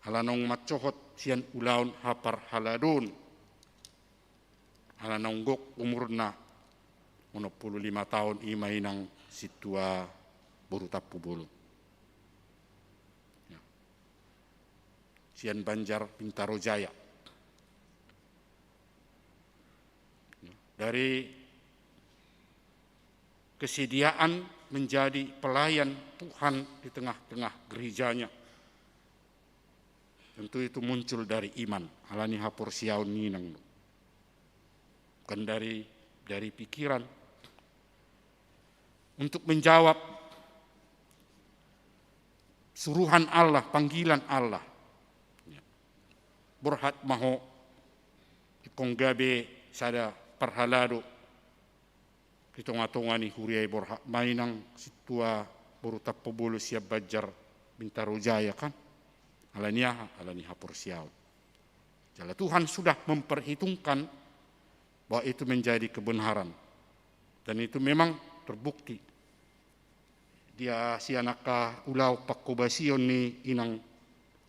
ala naung mansohot sian ulaon haparhaladoon. Ala naung gok umurna onom pulu lima taon, i ma inang sintua boru Tampubolon. Ya. Sian Banjar Bintaro Jaya. dari kesediaan menjadi pelayan Tuhan di tengah-tengah gerejanya. Tentu itu muncul dari iman, ala ni haporseaon ni inang. Bukan dari, dari pikiran. Untuk menjawab suruhan Allah, panggilan Allah. Ya. Borhat ma ho, ingkon gabe sada parhalado di tonga-tonga ni huria i, borhat ma inang sintua boru Tampubolon sian Banjar Bintaro Jaya, kan? Ala ni aha? Ala ni haporseaon. Jala Tuhan sudah memperhitungkan bahwa itu menjadi kebenaran. Dan itu memang terbukti. Dia sian angka ulaon panghobasion ni inang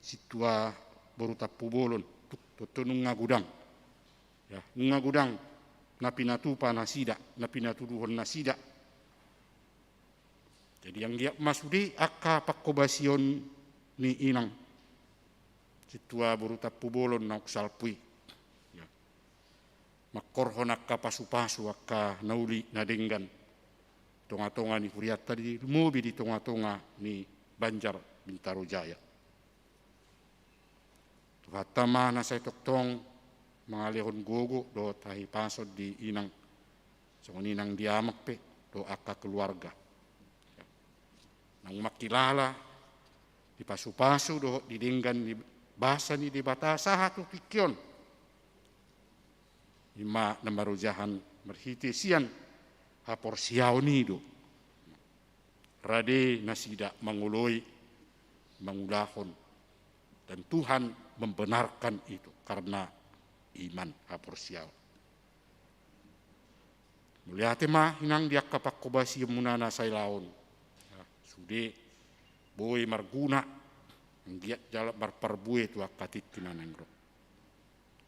sintua boru Tampubolon, tuk, tontu nunga godang. Ya, nunga godang na pinatupa nasida, na pinatuduhon nasida. Jadi anggiat ma sude angka panghobasion ni inang sintua boru Tampubolon naung salpu i. Ya. Manghorhon angka pasu-pasu, angka na uli na denggan tonga-tonga ni hurianta, di lumobi di tonga-tonga ni Banjar Bintaro Jaya. Tuhanta ma na sai tongtong mangalehon gogo dohot hahipason di inang, songon i nang di amang pe dohot angka keluarga. Naung mangkilala di pasu-pasu dohot di denggan ni basa ni Debata sahat tu tingki on. I ma na marojahan marhite sian haporseaon i do rade nasida mangoloi, mangulahon. Dan Tuhan membenarkan itu karena iman, haporseaon. Mauliate ma inang di angka panghobasionmuna na sai laon. Ya, sude boi marguna, anggiat jala marparbue tu angka tingki na naeng ro.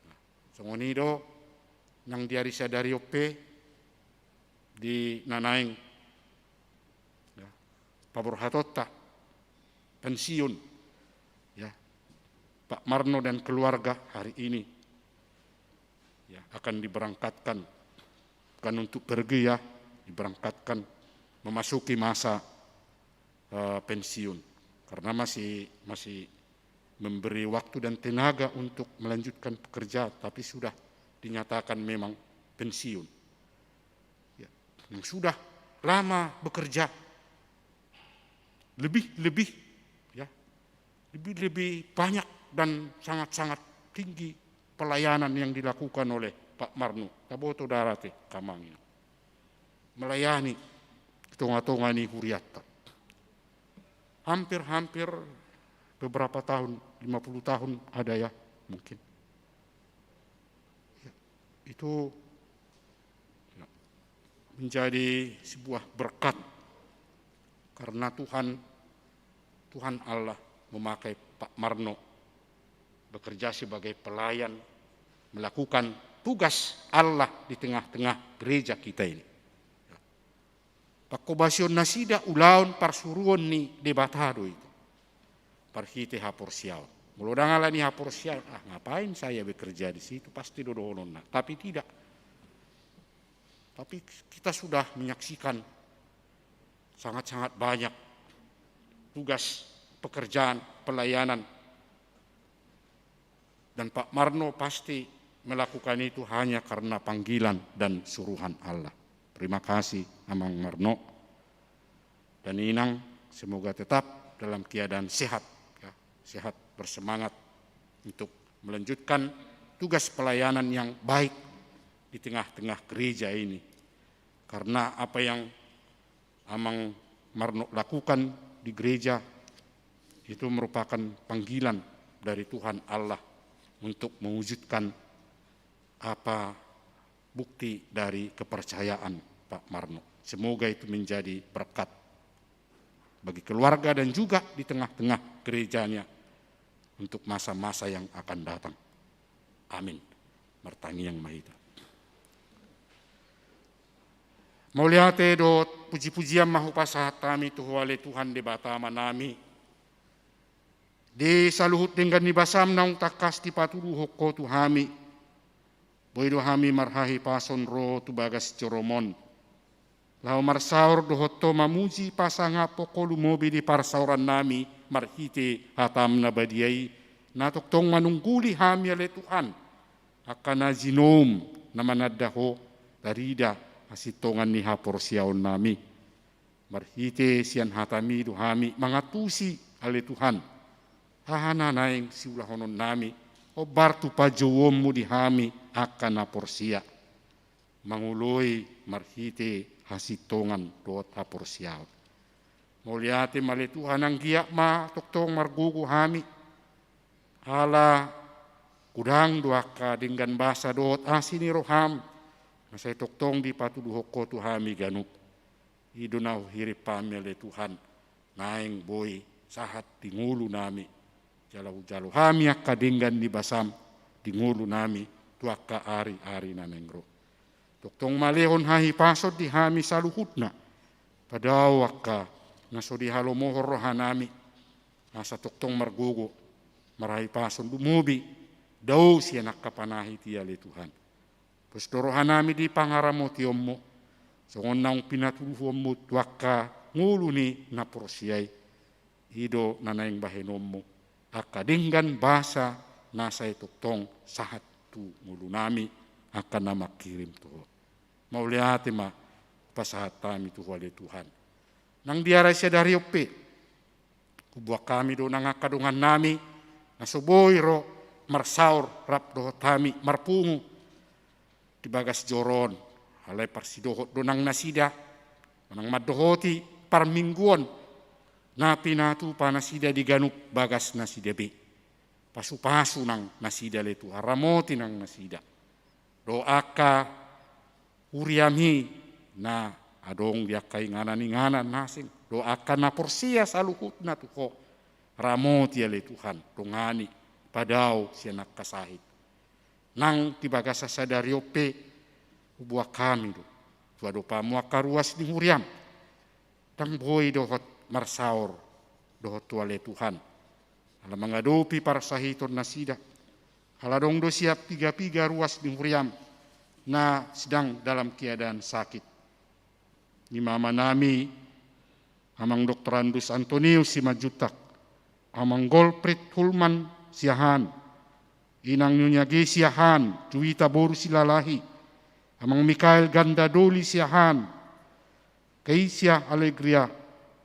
Nah, songon i do nang di ari sadari on pe, di na naeng, ya, paborhatonta pensiun, ya, Pak Marno dan keluarga hari ini, ya, akan diberangkatkan, bukan untuk pergi, ya, diberangkatkan memasuki masa eh, pensiun, karena masih, masih memberi waktu dan tenaga untuk melanjutkan pekerjaan, tapi sudah dinyatakan memang pensiun. Ya, yang sudah lama bekerja, lebih, lebih, ya, lebih, lebih banyak dan sangat-sangat tinggi pelayanan yang dilakukan oleh Pak Marno. Taboto do ate, amang, melayani di tonga-tonga ni hurianta. Hampir-hampir beberapa tahun, lima puluh tahun ada, ya, mungkin. Ya, itu, ya, menjadi sebuah berkat karena Tuhan, Tuhan Allah memakai Pak Marno bekerja sebagai pelayan, melakukan tugas Allah di tengah-tengah gereja kita ini. Panghobasion nasida ulaon parsuruon ni Debata do itu. Marhite haporseaon. Molo ndang ala ni haporseaon, "Ah, ngapain saya bekerja di situ?" Pasti do dohononna. Tapi tidak. Tapi kita sudah menyaksikan sangat-sangat banyak tugas, pekerjaan, pelayanan. Dan Pak Marno pasti melakukan itu hanya karena panggilan dan suruhan Allah. Terima kasih, Amang Marno. Dan Inang, semoga tetap dalam keadaan sehat, ya, sehat, bersemangat untuk melanjutkan tugas pelayanan yang baik di tengah-tengah gereja ini. Karena apa yang Amang Marno lakukan di gereja itu merupakan panggilan dari Tuhan Allah untuk mewujudkan apa bukti dari kepercayaan Pak Marno. Semoga itu menjadi berkat bagi keluarga dan juga di tengah-tengah gerejanya untuk masa-masa yang akan datang. Amin. Martangiang ma hita. Mauliate dohot puji-pujian ma hupasahat hami tu Ho ale Tuhan Debata Amanami, di saluhut denggan ni basaM naung tangkas dipatuduhon Ho tu hami. Boi do hami marhahipason ro tu bagas joroMon, laho marsaor dohot Ho mamuji pasangaphon Ho lumobi di parsaorannami marhite hataM na badia i, na tongtong manungguli hami ale Tuhan, angka na jinoum na mananda Ho, tarida hasintongan ni haporseaonnami. Marhite sian hataMi do hami mangantusi ale Tuhan, aha na naeng siulahononnami, hombar tu pajouonMu di hami angka na porsea, mangoloi marhite hasintongan dohot haporseaon. Mauliate ma ale Tuhan, anggiat ma tongtong margogo hami, ala godang do angka denggan basa dohot asi ni rohaM na sai tongtong dipatuduhon Ho tu hami ganup. I do na huhirim hami ale Tuhan, naeng boi sahat di ngolunami, jala hujalo hami angka denggan ni basaM di ngolunami tu angka ari-ari na naeng ro. Tongtong ma lehon hahipason di hami saluhutna, padao angka na so dihalomohon rohanami, asa tongtong margogo marhahipason lumobi dao sian angka panahit i ale Tuhan. Pos do rohanami di pangaramotionMu, songon naung pinatuduhonMu tu angka ngolu ni na porsea i. I do na naeng bahenonMu, angka denggan basa na sai tongtong sahat tu ngolunami, angka na mangkirim tu Ho. Mauliate ma pasahat hami tu Ho ale Tuhan. Nang di ari sadari on pe, huboan hami do nang angka dongannami na so boi ro marsaor rap dohot hami marpungu di bagas joro on, alai parsidohot do nang nasida manang mandohoti parmingguon na pinatupa nasida di ganup bagas nasida be. Pasu-pasu nang nasida ale Tuhan, ramoti nang nasida. Dohot angka huriaMi na adong di angka inganan-inganan na asing, dohot angka na porsea saluhutna tu Ho, ramoti ale Tuhan, dongani, padao sian angka sahit. Nang di bagasan sadari on pe, huboan hami do tu adopanMu angka ruas ni huriaM, ndang boi dohot marsaor dohot Ho ale Tuhan, ala mangadopi parsahiton nasida. Ala adong do sian piga-piga ruas ni huriaM na sedang dalam keadaan sakit. Ni mamanami, Amang Doktorandus Antonius Simanjuntak, Amang Golprit Hulman Siahaan, Inang Nyonya Gesia Haan, Juwita boru Silalahi, Amang Mikael Gandadoli Siahaan, Keisia Alegria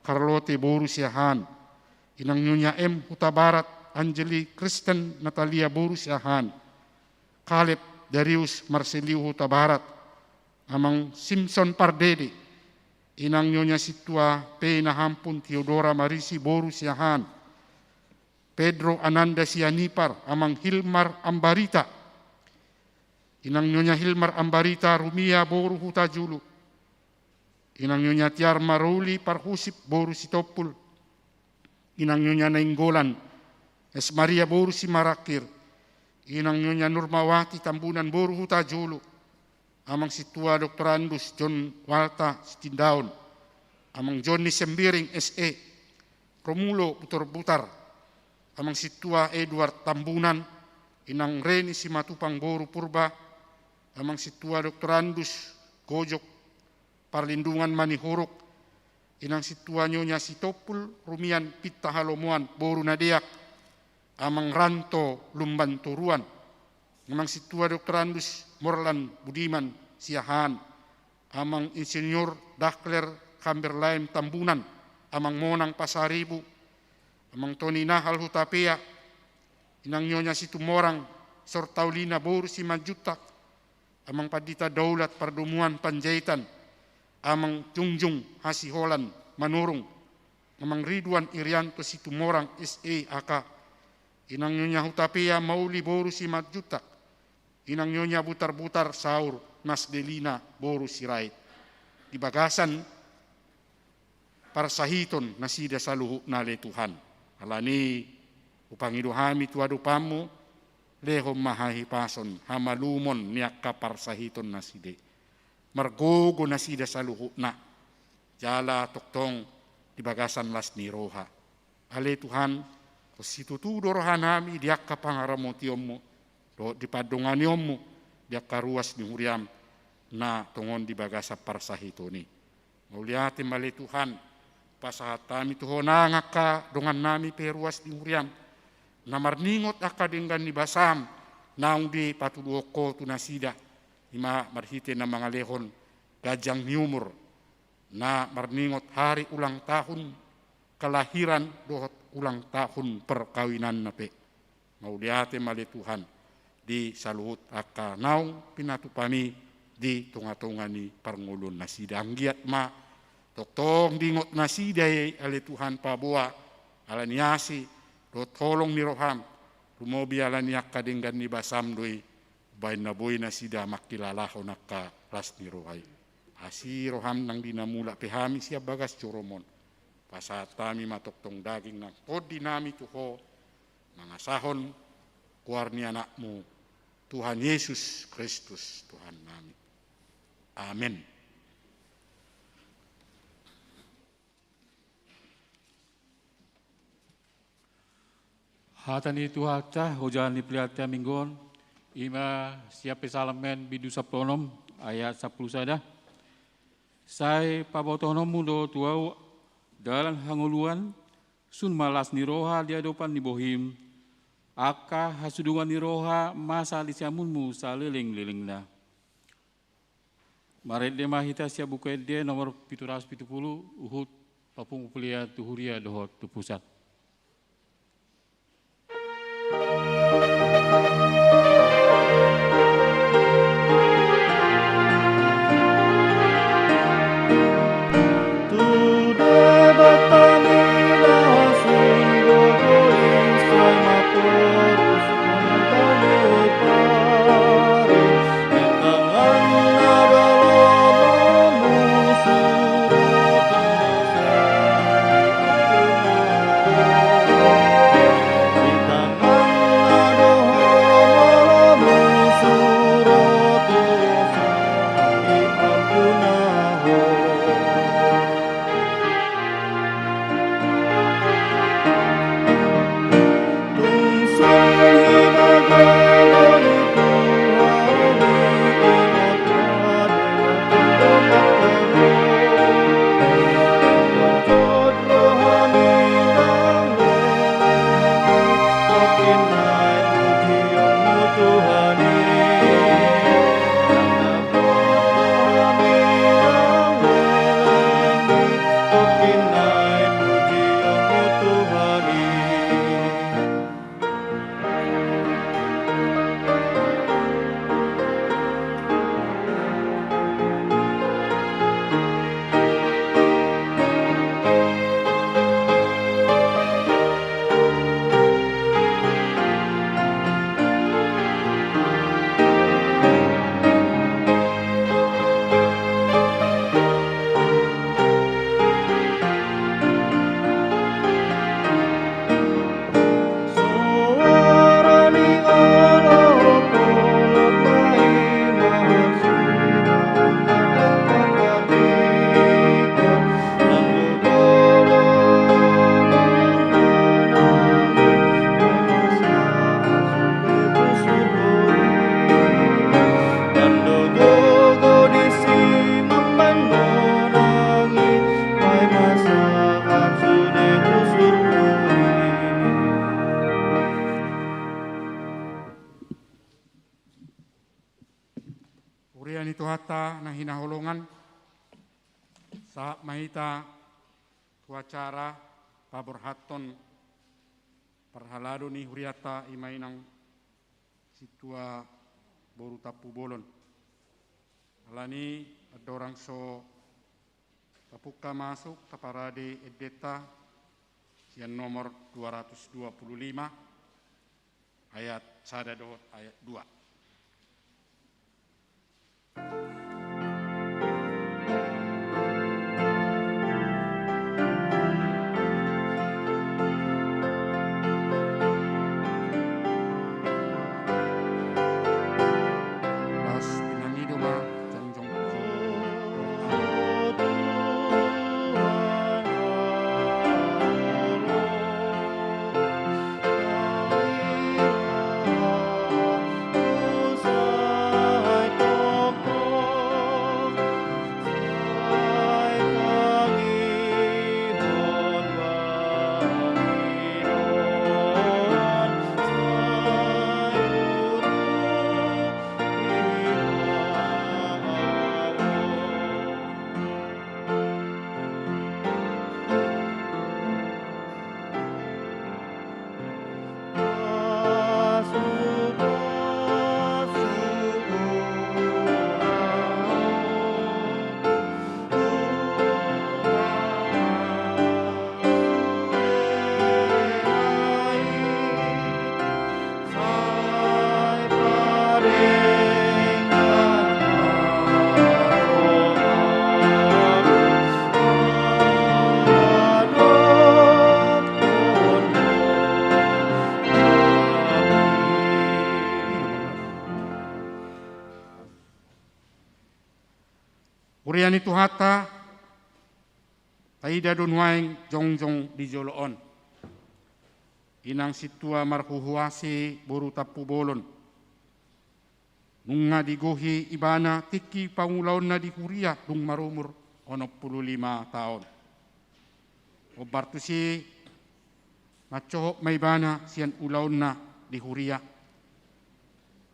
Karlote boru Siahaan, Inang Nyonya M Hutabarat, Anjeli Kristen Natalia boru Siahaan, Kaleb Darius Marseliu Hutabarat, Amang Simson Pardede, Inang Nyonya Sintua Pena Hampun Teodora Marisi boru Siahaan, Pedro Ananda Sianipar, Amang Hilmar Ambarita, Inang Nyonya Hilmar Ambarita Rumia boru Hutajulu, Inang Nyonya Tiar Maruli Parhusip boru Sitompul, Inang Nyonya Nainggolan S Maria boru Simarangkir, Inang Nyonya Nurmawati Tambunan boru Hutajulu, Amang Sintua Doktorandus John Walta Sitindaon, Amang Joni Sembiring S E, Romulo Butarbutar, Amang Sintua Edward Tambunan, Inang Reni Simatupang boru Purba, Amang Sintua Doktorandus Gojok Parlindungan Manihuruk, Inang Sintua Nyonya Sitompul Rumian Pinta Halomoan boru Nadeak, Amang Ranto Lumban Toruan, Amang Sintua Doktorandus Morlan Budiman Siahaan, Amang Insinyur Dakler Kamberlain Tambunan, Amang Monang Pasaribu, Amang Toni Nahal Hutapea, Inang Nyonya Situmorang Sortaulina boru Simanjuntak, Amang Pandita Daulat Pardomuan Panjaitan, Amang Jungjung Hasiholan Manurung, Amang Ridwan Irianto Situmorang S E A K, Inang Nyonya Hutapea Mauli boru Simanjuntak, Inang Nyonya Butarbutar Saur Masdelina boru Sirait. Di bagasan parsahiton nasida saluhutna ale Tuhan, alani hupangido hami tu adopanMu, lehon ma hahipason hamalumon ni angka parsahiton nasida i. Margogo nasida saluhutna, jala tongtong di bagasan las ni roha. Ale Tuhan, pos situtu do rohanami di angka pangaramotionMu dohot di pandonganionMu, di angka ruas ni huriaM na tongon di bagasan parsahiton i. Mauliate ma ale Tuhan, pasahat hami tu Ho nang angka dongannami pe ruas ni huriaM, na marningot angka denggan ni basaM naung dipatuduhon Ho tu nasida, i ma marhite na mangalehon ganjang ni umur, na marningot hari ulang tahun kelahiran dohot ulang tahun perkawinanna pe. Mauliate ma ale Tuhan, di saluhut angka naung pinatupami di tongatonga ni parngoluon nasida. Anggiat ma tongtong diingot nasida i ale Tuhan, paboa ala ni asi dohot holong ni rohaM, lumobi ala ni angka denggan ni basaM do i, baen na boi nasida mangkilalahon angka las ni roha i. Asi rohaM nang di na mulak pe hami sian bagas joroM on. Pasahat hami ma tongtong daging nang tondinami tu Ho, mangasahon goar ni AnakMu, Tuhan Jesus Kristus, Tuhannami. Amen. Hata ni Tuhanta, ojahan ni pelean ta minggu on, i ma sian Psalmen bindu sampulu onom, ayat sampulu sada. Sai pabotohononmu do tu ahu dalan hangoluan, sun ma las ni roha di adopan ni bohim, angka hasudungan ni roha masa di siamunmu salelenglelengna. Marende ma hita sian Buku Ende nomor pitu ratus pitu pulu, huhut papungu pelean tu huria dohot tu pusat. Huria ni Tuhanta na hinaholongan, sahat ma hita tu acara paborhathon parhalado ni hurianta, i ma inang sintua boru Tampubolon. Alani andorang so tapungka masuk, taparade endenta sian nomor dua ratus dua puluh lima, ayat sada dohot ayat dua. Huria ni Tuhanta, taida do nuaeng jongjong di jolo on. Inang sintua marhuhuasi boru Tampubolon. Nunga digohi ibana tingki pangulaonna di huria dung marumur onom pulu lima taon. Hombar tusi mansohot ma ibana sian ulaonna di huria.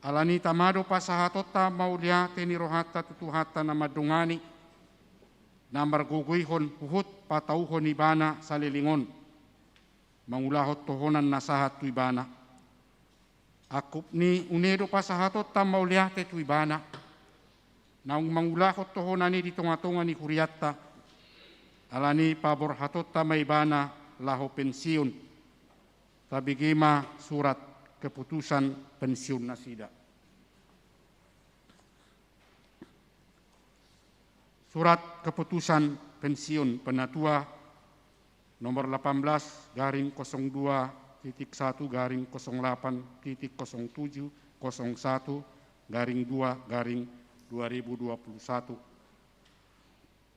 Alani i tama do pasahatonta mauliate ni rohanta tu Tuhanta na mandongani, na margogoihon huhut patauhon ibana saleleng on, mangulahon tohonan na sahat tu ibana. Angkup ni une do pasahatonta mauliate tu ibana, naung mangulahon tohonan i di tongatonga ni hurianta. Alani i paborhatonta ma ibana laho pensiun. Tabege ma surat keputusan pensiun nasida. Surat keputusan pensiun penatua nomor delapan belas garing kosong dua titik satu garing kosong delapan titik kosong tujuh kosong satu garing dua garing dua ribu dua puluh satu.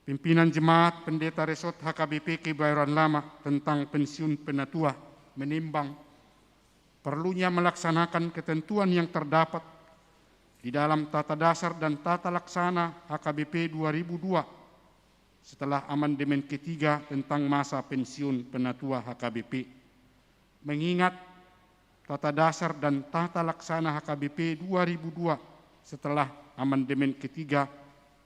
Pimpinan Jemaat Pendeta Resort H K B P Kebayoran Lama tentang pensiun penatua menimbang perlunya melaksanakan ketentuan yang terdapat di dalam Tata Dasar dan Tata Laksana H K B P dua ribu dua setelah amandemen ketiga tentang masa pensiun penatua H K B P. Mengingat Tata Dasar dan Tata Laksana H K B P dua ribu dua setelah amandemen ketiga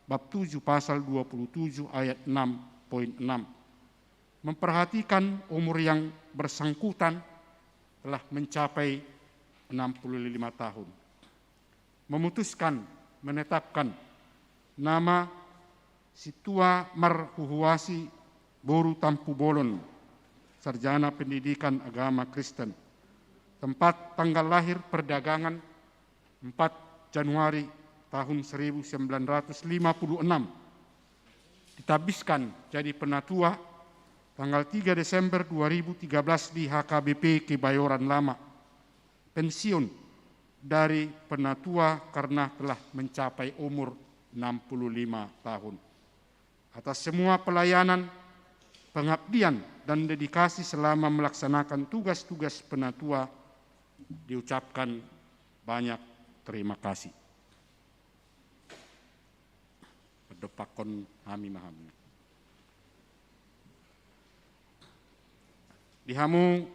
bab tujuh pasal dua puluh tujuh ayat enam poin enam. Memperhatikan umur yang bersangkutan telah mencapai enam puluh lima tahun. Memutuskan, menetapkan nama sintua marhuhuasi boru Tampubolon, sarjana pendidikan agama Kristen. Tempat tanggal lahir perdagangan empat Januari tahun seribu sembilan ratus lima puluh enam. Ditabiskan jadi penatua tanggal tiga Desember dua ribu tiga belas di H K B P Kebayoran Lama. Pensiun dari penatua karena telah mencapai umur enam puluh lima tahun. Atas semua pelayanan, pengabdian, dan dedikasi selama melaksanakan tugas-tugas penatua, diucapkan banyak terima kasih. Mandompakkon hami ma hamu. Di hamu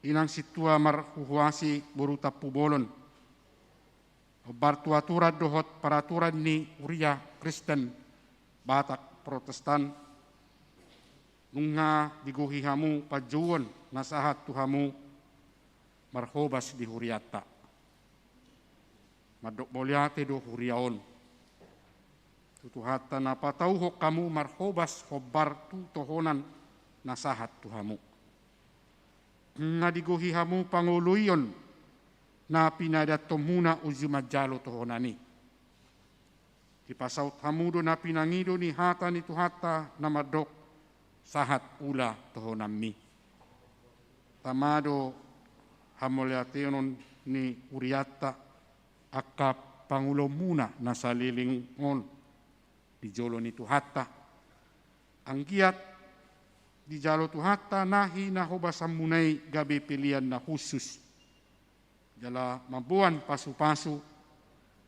inang sintua marhuhuasi boru Tampubolon, hombar tu aturan dohot paraturan ni huria Kristen Batak Protestan, nunga digohi hamu panjouon na sahat tu hamu marhobas di hurianta. Mandok mauliate do huria on tu Tuhanta na patauhon hamu marhobas hombar tu tohonan na sahat tu hamu. Nunga digohi hamu pangoloion na pinadanhonmuna uju manjalo tohonan i. Dipasaut hamu do na pinangido ni hata ni Tuhanta na mandok, sahat ula tohonanmi. Tama do hamauliateon ni hurianta angka pangulaonmuna na saleleng on di jolo ni Tuhanta. Anggiat dijalo Tuhanta na hinahobasanmuna i gabe pelean na hushus jala mamboan pasupasu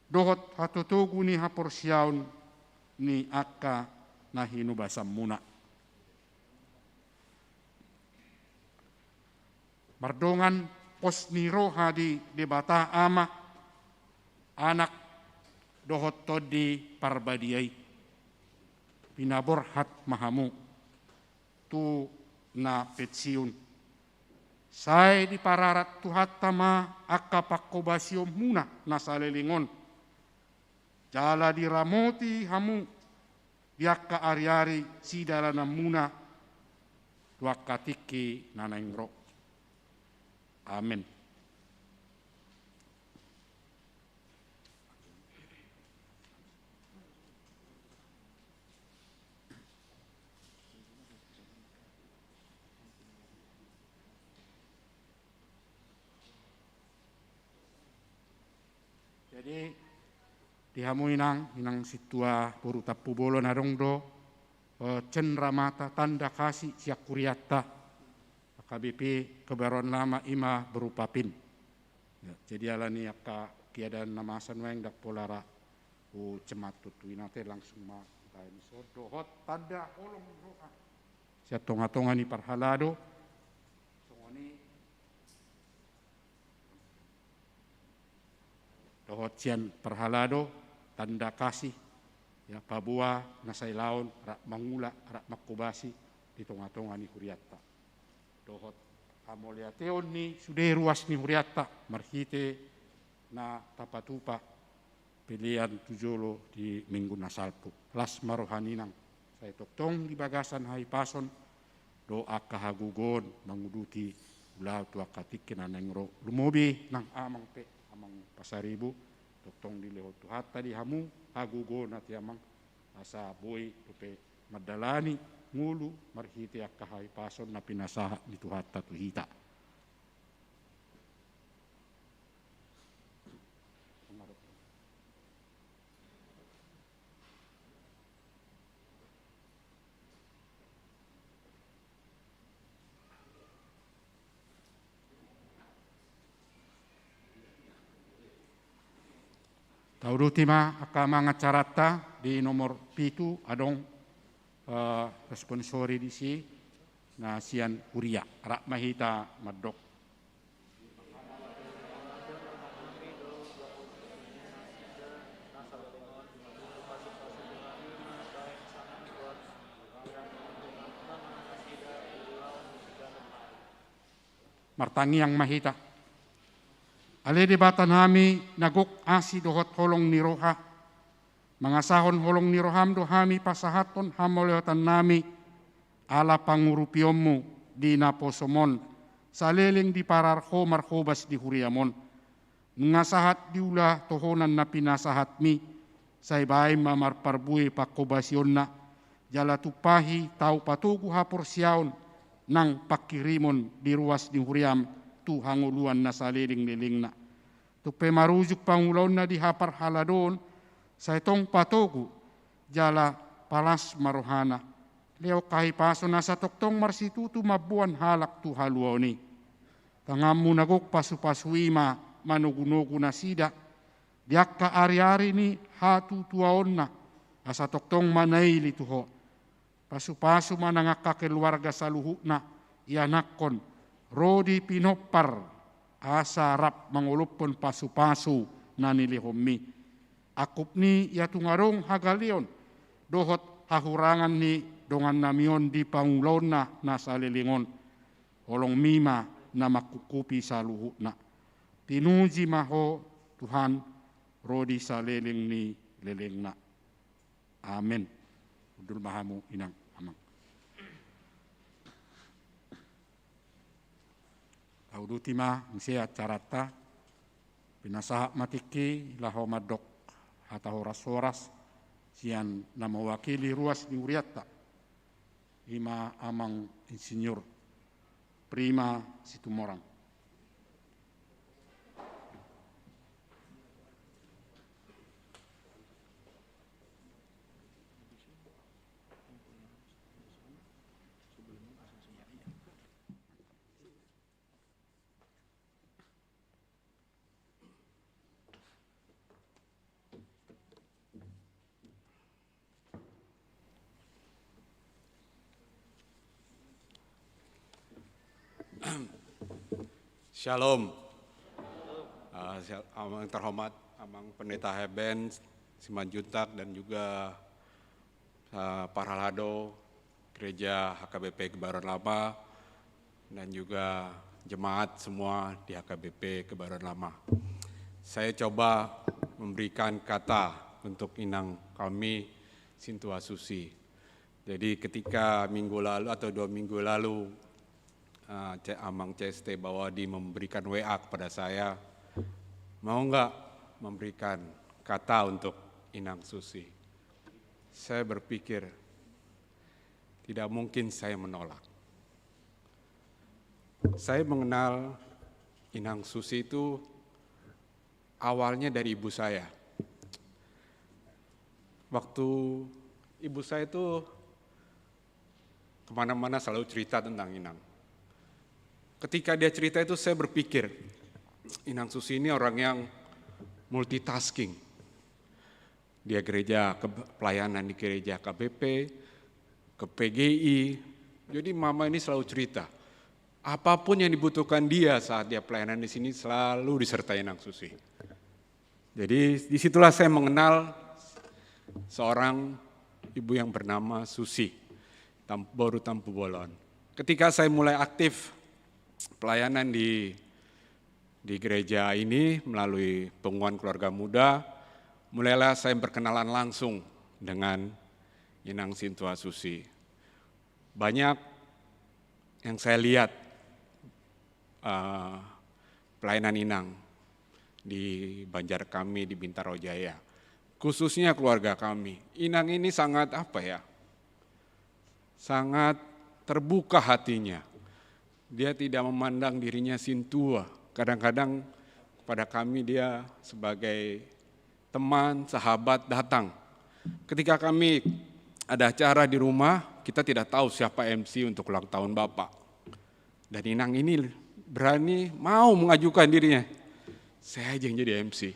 dohot hatotogu ni haporseaon ni angka na hinobasanmuna. Mardongan pos ni roha di Debata Ama, Anak, dohot Tondi Parbadia i, pinaborhat ma hamu tu na pensiun. Sai dipararat Tuhanta ma angka panghobasionmuna na saleleng on. Jala diramoti hamu di angka ariari sidalananmuna tu angka tingki na naeng ro. Amen. Jadi, di hamu inang, inang sintua boru Tampubolon adong do, eh, cenramata tanda kasih sian hurianta, H K B P Kebaruan Lama, i ma berupa pin. Ya, jadi alani angka keadaan na masa nuaeng ndang pola ra hucematu tu inang, te langsung ma baen ison dohot tanda holong ni roha sian tongatonga ni parhalado. Songon i dohot sian parhalado tanda kasih, ya, paboa na sailaon rap mangula, rap manghobasi di tongatonga ni hurianta. Dohot hamauliateon ni sude ruas ni hurianta marhite na tapatupa pelean tu jolo di minggu na salpu. Las ma roha ni inang, sai tongtong di bagasan hahipason do angka hagogoon manguduti ulaon tu angka tingki na naeng ro. Lumobi nang amang pe, amang Pasaribu, tongtong dilehon Tuhanta di hamu hagogoon, ate amang, asa boi dope mandalani ngolu marhite angka hahipason na pinasahat ni Tuhanta tu hita. Tauduti ma angka amang acaranta. Di nomor pitu adong, eh, responsori disi na sian huria. Rap ma hita mandok. Martangiang ma hita. Ale Debata nami na gok asi dohot holong ni roha, mangasahon holong ni roham do hami pasahathon hamauliateon nami ala pangurupionmu di naposom on, saleleng diparar ho marhobas di huriam on. Nunga sahat diula tohonan na pinasahatmi, sai baen ma marparbue panghobasionna, jala tumpahi tau patogu haporseaon nang pangkirimon di ruas ni huriam tu hangoluan na saleleng-lelengna. Tung pe marujung pangulaonna di haparhaladoon, sai tong patogu jala palas ma rohana. Lehon hahipason asa tongtong marsitutu mamboan halak tu haluaon i. Tanganmu na gok pasupasu i ma manogunogu nasida di angka ariari ni hatutuaonna, asa tongtong manaili tu ho. Pasupasu ma nang angka keluarga saluhutna, ianakhon ro di pinompar, asa rap mangolophon pasupasu na nilehonmi. Angkup ni ia tung adong hagaleon dohot hahurangan ni dongannami on di pangulaonna na saleleng on, holongmi ma na mangkungkupi saluhutna. Pinuji ma ho Tuhan, ro di saleleng ni lelengna. Amen. Hundul ma hamu inang amang. Tauduti ma muse acaranta. Pinasahat ma tingki laho mandok hata horas-horas sian na mewakili ruas ni hurianta, i ma amang insinyur Prima Situmorang. Shalom. Ah, sya-, Amang terhormat, Amang Pendeta Heben Simanjuntak, dan juga, ah, parhalado Gereja H K B P Kebaruan Lama, dan juga jemaat semua di H K B P Kebaruan Lama. Saya coba memberikan kata untuk inang kami, Sintua Susi. Jadi ketika minggu lalu atau dua minggu lalu, eh, Ce-, Amang C S T Bawadi memberikan W A kepada saya, "Mau nggak memberikan kata untuk Inang Susi?" Saya berpikir, tidak mungkin saya menolak. Saya mengenal Inang Susi itu Awalnya dari ibu saya. Waktu ibu saya itu kemana-mana selalu cerita tentang Inang. Ketika dia cerita itu, saya berpikir, Inang Susi ini orang yang multitasking. Dia gereja, ke, pelayanan di gereja K B P, ke P G I. Jadi mama ini selalu cerita. Apapun yang dibutuhkan dia saat dia pelayanan di sini, selalu disertai Inang Susi. Jadi disitulah saya mengenal seorang ibu yang bernama Susi, Tam-, Boru Tampubolon. Ketika saya mulai aktif pelayanan di, di gereja ini melalui penguahan keluarga muda, mulailah saya berkenalan langsung dengan Inang Sintua Susi. Banyak yang saya lihat, eh, pelayanan Inang di Banjar kami, di Bintaro Jaya. Khususnya keluarga kami. Inang ini sangat, apa ya, sangat terbuka hatinya. Dia tidak memandang dirinya sintua. Kadang-kadang kepada kami dia sebagai teman, sahabat datang. Ketika kami ada acara di rumah, kita tidak tahu siapa M C untuk ulang tahun Bapak. Dan Inang ini berani mau mengajukan dirinya. Saya aja yang jadi M C.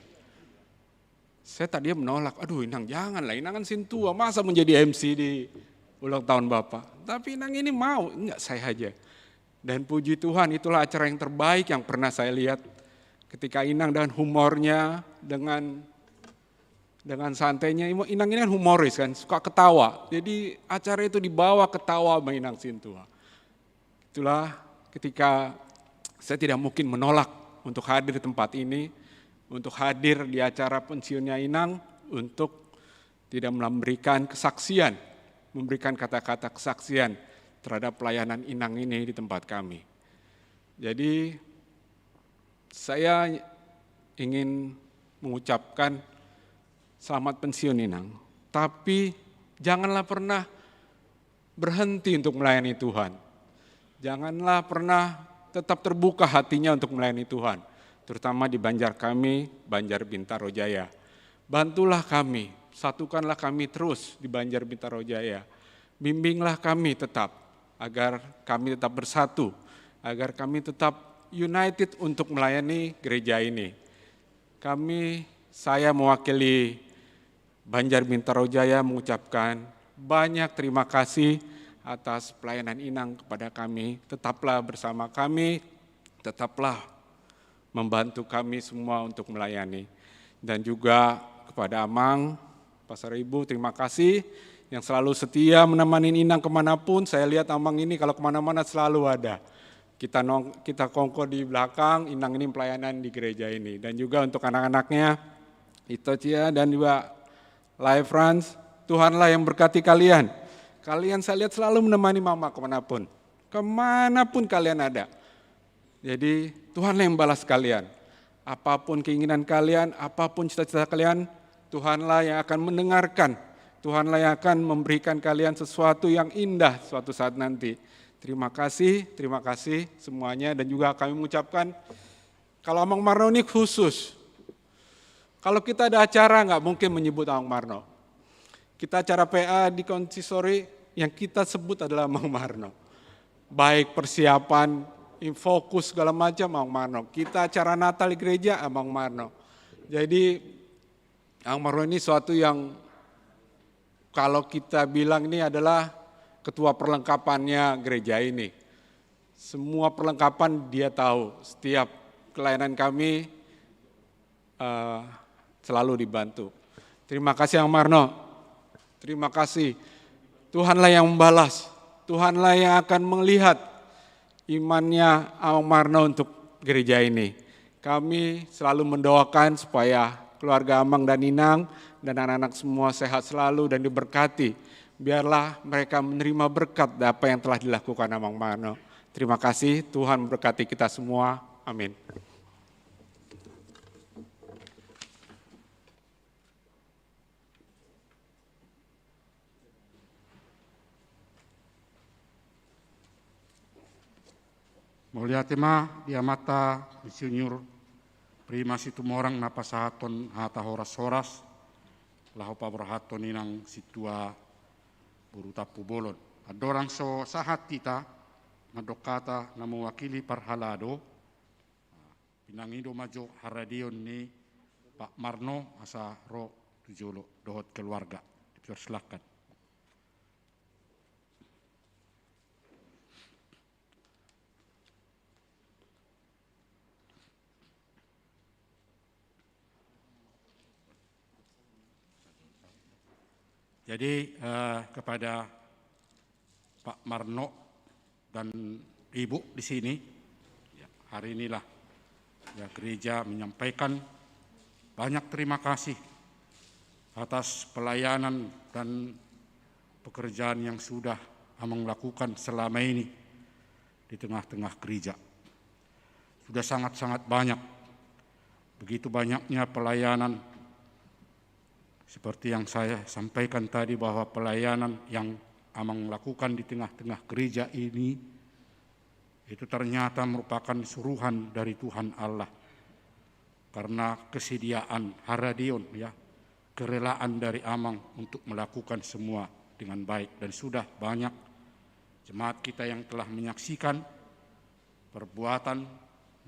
Saya tadinya menolak, "Aduh, Inang, janganlah, Inang kan sintua, masa menjadi M C di ulang tahun Bapak?" Tapi Inang ini mau, "Enggak, saya aja." Dan puji Tuhan, itulah acara yang terbaik yang pernah saya lihat. Ketika Inang dengan humornya, dengan, dengan santainya, Inang ini kan humoris kan, suka ketawa. Jadi acara itu dibawa ketawa sama Inang Sintua. Itulah ketika saya tidak mungkin menolak untuk hadir di tempat ini, untuk hadir di acara pensiunnya Inang, untuk tidak memberikan kesaksian, memberikan kata-kata kesaksian terhadap pelayanan Inang ini di tempat kami. Jadi, saya ingin mengucapkan selamat pensiun, Inang. Tapi janganlah pernah berhenti untuk melayani Tuhan. Janganlah pernah, tetap terbuka hatinya untuk melayani Tuhan, terutama di Banjar kami, Banjar Bintaro Jaya. Bantulah kami, satukanlah kami terus di Banjar Bintaro Jaya. Bimbinglah kami tetap, agar kami tetap bersatu, agar kami tetap united untuk melayani gereja ini. Kami, saya mewakili Banjar Bintaro Jaya mengucapkan banyak terima kasih atas pelayanan Inang kepada kami. Tetaplah bersama kami, tetaplah membantu kami semua untuk melayani. Dan juga kepada Amang Pasaribu, terima kasih yang selalu setia menemani Inang kemanapun. Saya lihat Amang ini kalau kemana-mana selalu ada. Kita nong-, kita kongko di belakang, Inang ini pelayanan di gereja ini. Dan juga untuk anak-anaknya, Ito, Cia, dan juga Live Friends, Tuhanlah yang berkati kalian. Kalian saya lihat selalu menemani Mama kemanapun. Kemanapun kalian ada. Jadi, Tuhanlah yang balas kalian. Apapun keinginan kalian, apapun cita-cita kalian, Tuhanlah yang akan mendengarkan. Tuhanlah yang akan memberikan kalian sesuatu yang indah suatu saat nanti. Terima kasih, terima kasih semuanya. Dan juga kami mengucapkan, kalau Amang Marno ini khusus. Kalau kita ada acara, nggak mungkin menyebut Amang Marno. Kita acara P A di konsistori, yang kita sebut adalah Amang Marno. Baik persiapan, in-, fokus segala macam, Amang Marno. Kita acara Natal di gereja, Amang Marno. Jadi, Amang Marno ini suatu yang, kalau kita bilang, ini adalah ketua perlengkapannya gereja ini. Semua perlengkapan dia tahu. Setiap pelayanan kami, eh, selalu dibantu. Terima kasih, Amang Marno. Terima kasih. Tuhanlah yang membalas. Tuhanlah yang akan melihat imannya Amang Marno untuk gereja ini. Kami selalu mendoakan supaya keluarga Amang dan Inang dan anak-anak semua sehat selalu dan diberkati. Biarlah mereka menerima berkat apa yang telah dilakukan Amang Marno. Terima kasih, Tuhan memberkati kita semua. Amin. Mauliate ma di Amanta, Insinyur Prima Situmorang na pasahathon hata horas-horas laho paborhathon inang sintua boru Tampubolon. Andorang so sahat hita mandok hata na mewakili parhalado, pinangido ma jo haradeon ni Pak Marno asa ro tu jolo dohot keluarga. Dipersilahkan. Jadi, eh, kepada Pak Marno dan Ibu di sini, ya, hari inilah, ya, gereja menyampaikan banyak terima kasih atas pelayanan dan pekerjaan yang sudah Amang lakukan selama ini di tengah-tengah gereja. Sudah sangat-sangat banyak, begitu banyaknya pelayanan, seperti yang saya sampaikan tadi, bahwa pelayanan yang Amang lakukan di tengah-tengah gereja ini, itu ternyata merupakan suruhan dari Tuhan Allah. Karena kesediaan, haradeon, ya, kerelaan dari Amang untuk melakukan semua dengan baik. Dan sudah banyak jemaat kita yang telah menyaksikan perbuatan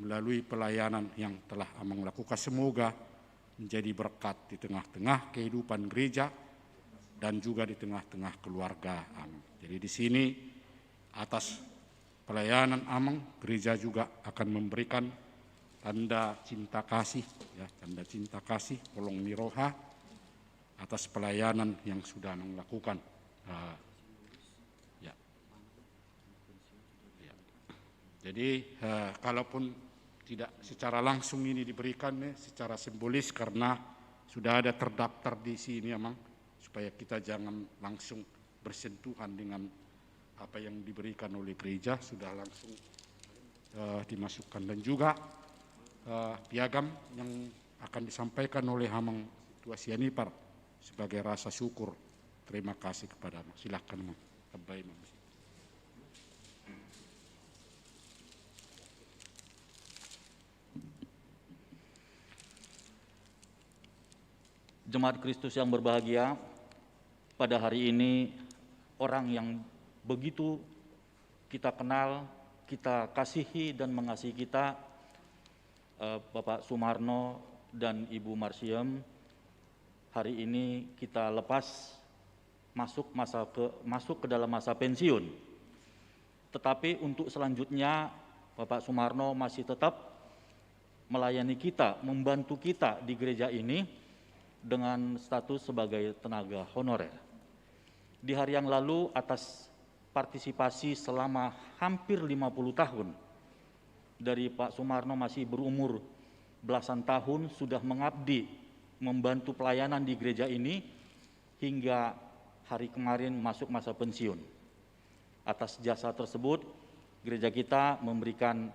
melalui pelayanan yang telah Amang lakukan. Semoga menjadi berkat di tengah-tengah kehidupan gereja dan juga di tengah-tengah keluarga Amang. Jadi di sini, atas pelayanan Amang, gereja juga akan memberikan tanda cinta kasih, ya, tanda cinta kasih, holong ni roha atas pelayanan yang sudah Amang lakukan. Ah, ya. Ya. Jadi, eh, kalaupun tidak secara langsung ini diberikan, ya, secara simbolis, karena sudah ada terdaftar di sini, Amang, supaya kita jangan langsung bersentuhan dengan apa yang diberikan oleh gereja, sudah langsung, eh, dimasukkan. Dan juga, eh, piagam yang akan disampaikan oleh Amang Sintua Sianipar sebagai rasa syukur, terima kasih kepada Amang. Silakan, Amang. Tambai, Amang. Jemaat Kristus yang berbahagia, pada hari ini orang yang begitu kita kenal, kita kasihi dan mengasihi kita, eh, Bapak Sumarno dan Ibu Marsiem, hari ini kita lepas masuk masa ke, masuk ke dalam masa pensiun. Tetapi untuk selanjutnya, Bapak Sumarno masih tetap melayani kita, membantu kita di gereja ini dengan status sebagai tenaga honorer. Di hari yang lalu, atas partisipasi selama hampir lima puluh tahun, dari Pak Sumarno masih berumur belasan tahun, sudah mengabdi, membantu pelayanan di gereja ini, hingga hari kemarin masuk masa pensiun. Atas jasa tersebut, gereja kita memberikan,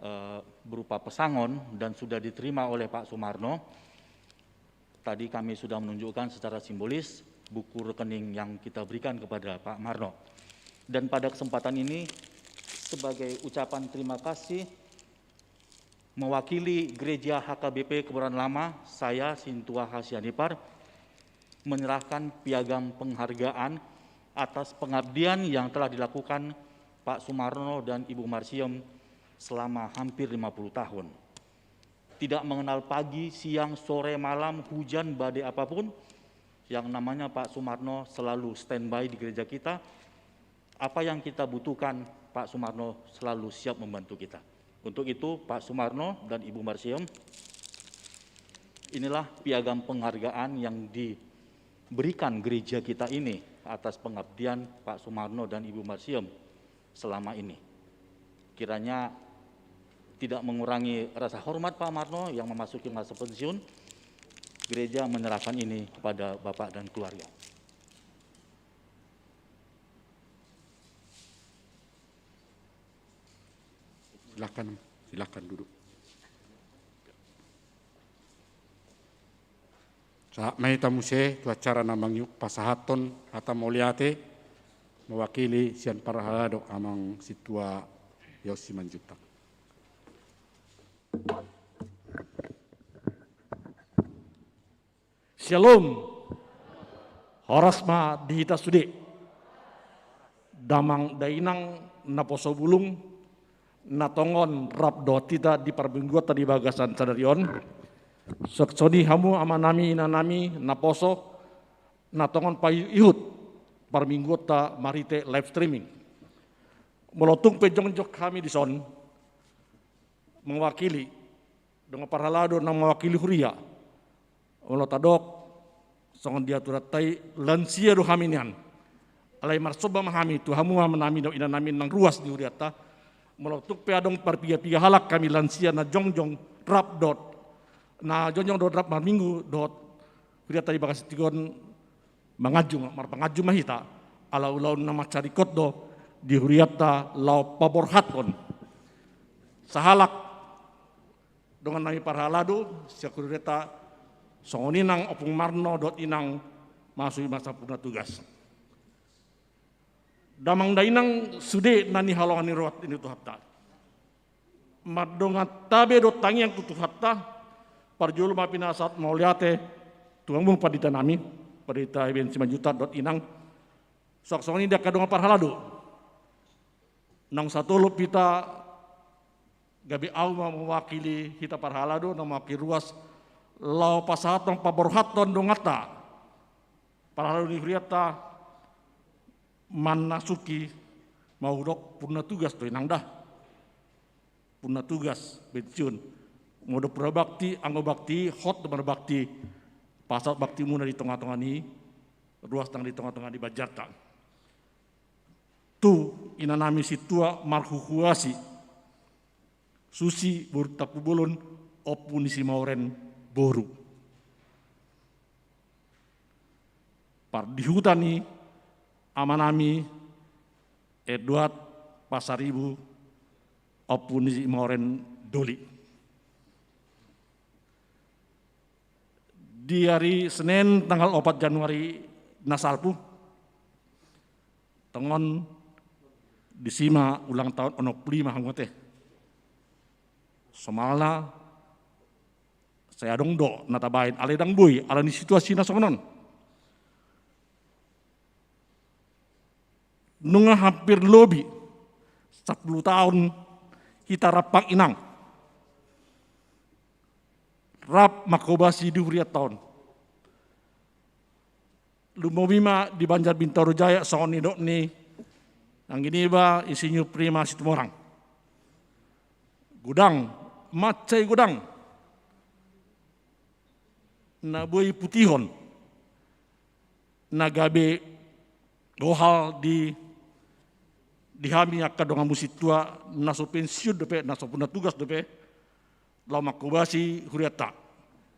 eh, berupa pesangon dan sudah diterima oleh Pak Sumarno. Tadi kami sudah menunjukkan secara simbolis buku rekening yang kita berikan kepada Pak Marno. Dan pada kesempatan ini, sebagai ucapan terima kasih, mewakili Gereja H K B P Kebayoran Lama, saya, Sintua H. Sianipar, menyerahkan piagam penghargaan atas pengabdian yang telah dilakukan Pak Sumarno dan Ibu Marsiem selama hampir lima puluh tahun. Tidak mengenal pagi, siang, sore, malam, hujan, badai apapun, yang namanya Pak Sumarno selalu standby di gereja kita. Apa yang kita butuhkan, Pak Sumarno selalu siap membantu kita. Untuk itu, Pak Sumarno dan Ibu Marsiem, inilah piagam penghargaan yang diberikan gereja kita ini atas pengabdian Pak Sumarno dan Ibu Marsiem selama ini. Kiranya tidak mengurangi rasa hormat Pak Marno yang memasuki masa pensiun, gereja menyerahkan ini kepada Bapak dan keluarga. Silakan, silakan duduk. Sahat ma hita muse tu acara na mangihuthon pasahathon hata mauliate, mewakili sian parhalado Amang Sintua Yos Simanjuntak. Shalom. Horas ma di hita sude. Damang dainang naposo bulung, na tongon rap dohot hita di parmingguonta di bagasan sadari on. Songon i hamu amanami inanami naposo, na tongon paihut parmingguonta marhite live streaming. Molo tung pe jongjong hami dison mewakili, dongan parhalado na mewakili huria. Molo tadok songon di aturanta i, lansia do hami nian. Alai marsomba ma hami tu hamu amanami dohot inanami nang ruas di hurianta. Molo tung pe adong parpiga-piga halak hami lansia na jongjong rap dohot, na jongjong dohot rap marminggu dohot hurianta di bagasan tingki on, manganju ma, marpanganju ma hita. Ala ulaon na mansai ringkot do di hurianta laho paborhathon sahalak dongannami parhalado sian hurianta, songon i nang Ompung Marno dohot inang masuk i masa purna tugas. Damang dainang sude na nihalongan ni roha ni Tuhanta. Mardongan tabe dohot tangiang tu Tuhanta, parjolo ma pinasahat mauliate tu hamu panditanami, Pandita Eben Simanjuntak dohot inang. Songon i di angka dongan parhalado. Naung satolop hita, gabe ahu ma mewakili hita parhalado, na mewakili ruas, laho pasahathon, paborhathon donganta parhalado ni hurianta, manasuki, mau hudok purna tugas do inang da. Purna tugas, pensiun. Molo purna bakti, anggo bakti, hot do marbakti. Pasahat baktimuna di tonga-tonga ni ruas nang di tonga-tonga ni banjarta. Tu inanami sintua marhuhuasi, Susi boru Tampubolon, Ompu ni Simaoren boru. Pardihuta ni amanami Edward Pasaribu, Ompu ni Simaoren Doli. Di ari Senen tanggal opat Januari na salpu, tongon disi ma ulang tahun onom pulu lima, hamu ate. Somalna sai adong do na tabaen, alai ndang boi ala ni situasi na songon on. Nunga hampir lobi sampulu taon hita rap, Amang Inang, rap manghobasi di hurianta on. Lumobi ma di Banjar Bintaro Jaya, songon nidok ni anggi niba Insinyur Prima Situmorang. Godang, mansai godang na boi putihon, na gabe gohal di, di hami angka donganmu sintua, na so pensiun dope, na so purna tugas dope, laho manghobasi hurianta.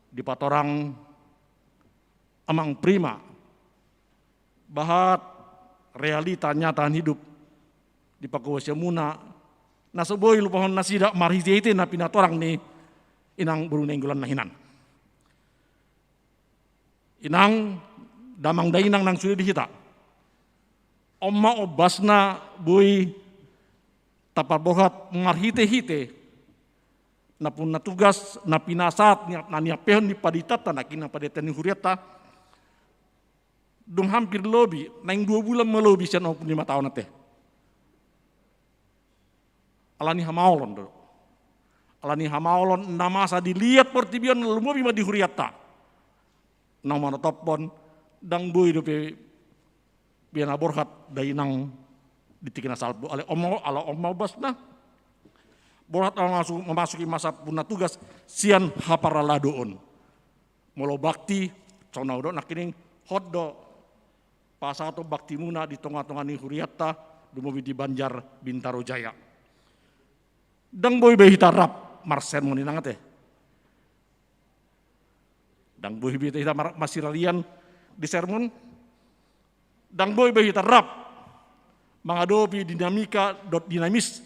Dipatorang Amang Prima, bahat realita nyata hidup di panghobasionmuna, na so boi lupahon nasida marhite-hite na pinatorang ni Inang boru Nainggolan na hinan. Inang, damang dainang nang sude di hita. On ma ombasna boi taparborhat marhite-hite na purna tugas, na pinasahat, na niampehon ni panditanta, na kina pandita ni hurianta. Dung hampir lobi, naeng dua bulan ma lobi sian onom pulu lima taon ate. Ala ni hamaolon do. Ala ni hamaolon na masa di liat portibi on, lumobi ma di hurianta. Naung manotophon, ndang boi dope bia na borhat dainang di tingki na salpu. Alai on ma, ala on ma ombasna. Borhat ala masuk, mamasuki masa purna tugas sian haparhaladoon. Molo bakti, songon na hudok nangkining, hot do pasahathon baktimuna di tonga-tonga ni hurianta, lumobi di Banjar Bintaro Jaya. Ndang boi be hita rap marsermon, Inang ate. Ndang boi be hita mar-, masirarian di sermon. Ndang boi be hita rap mangadopi dinamika dohot dinamis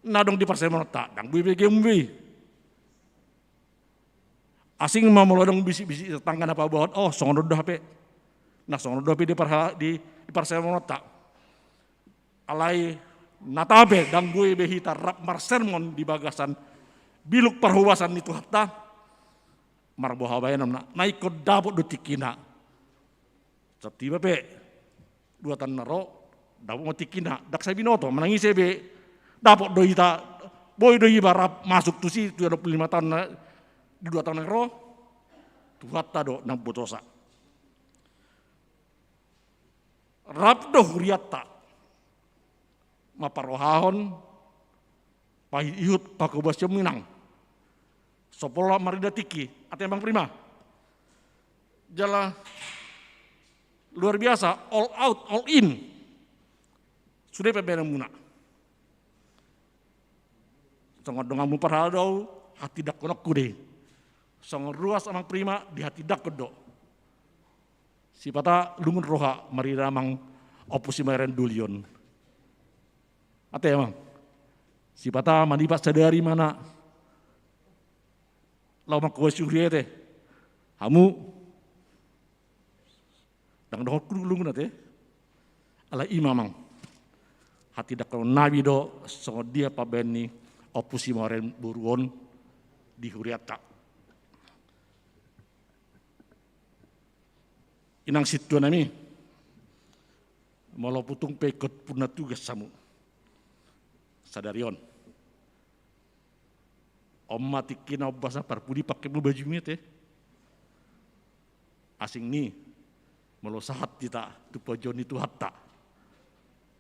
na adong di parsermononta. Ndang boi be gabe be. Asing ma molo adong bisik-bisik tetangga na paboahon, oh, songon on do hape. Na songon on do hape di parha-, di, di parsermononta. Alai na tabe, ndang boi be hita rap marsermon di bagasan biluk parhobasan ni Tuhanta. Marboha baenonna, na ingkon dapot do tingkina. Setiba pe dua taon na ro, dapot ma tingkina. Ndang sai binoto, manang ise be, dapot do hita. Boi do iba rap masuk tusi, tu onom pulu lima taon na, di dua taon na ro. Tuhanta do na mambotosa. Rap do hurianta mamparrohahon, paihutihut pangkobasionmu, Inang. So pola marnida tingki, ate Amang Prima. Jala luar biasa, all out, all in. Sude pambahenanmuna. Songon donganmu parhalado, hatindangkononku do i. Songon ruas Amang Prima, dihatindangkon do. Sipata lungun roha marnida Amang Ompu Simaeren Doli on. Ate Amang. Sipata manipat sadari ma na laho mangkobasi huria i, ate. Hamu. Ndang dohononku lungun, ate. Alai i ma, Amang, hatindangkononnami do songon dia pambahen ni Ompu Simaeren boru on di hurianta. Inang sintuanami, molo tung pe ingkon purna tugas hamu sadari on, on ma tingkina ombas na parpudi pangkemu bajumi, ate. Asing ni, molo sahat hita tu panjouon ni Tuhanta.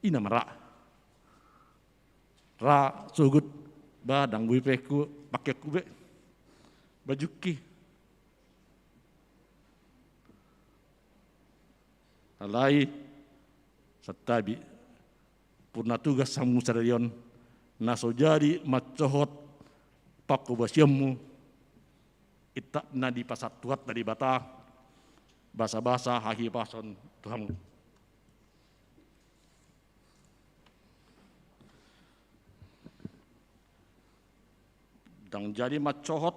I nama ra. Ra sogot, ba, ndang boi pe pangkeonku be bajungki. Alai, santabi, purna tugas hamu sadari on, na so jadi mansohot pangkobasionmu, intap na dipasahat Tuhanta Debata, basabasa hahipason tu hamu. Ndang jadi mansohot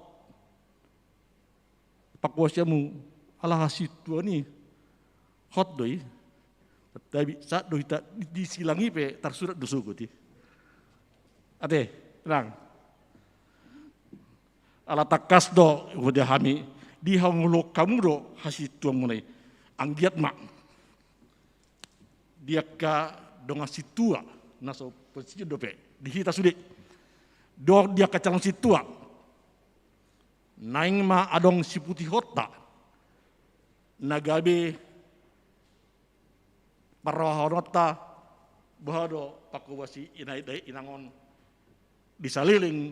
pangkobasionmu ala hasintuan i, hot do i. Tapi sahat do hita di, di silang i pe tarsurat do sogot i. Ate, Inang. Ala tangkas do, huida hami, dihangoluhon hamu do hasintuanmuna i. Anggiat ma. Di angka dongan sintua, na so pensiun dope, di hita sude. Dohot di angka calon sintua. Naeng ma adong siputihonta. Na gabe parrohahononta, boha do pangkobasi inang on. Di saleleng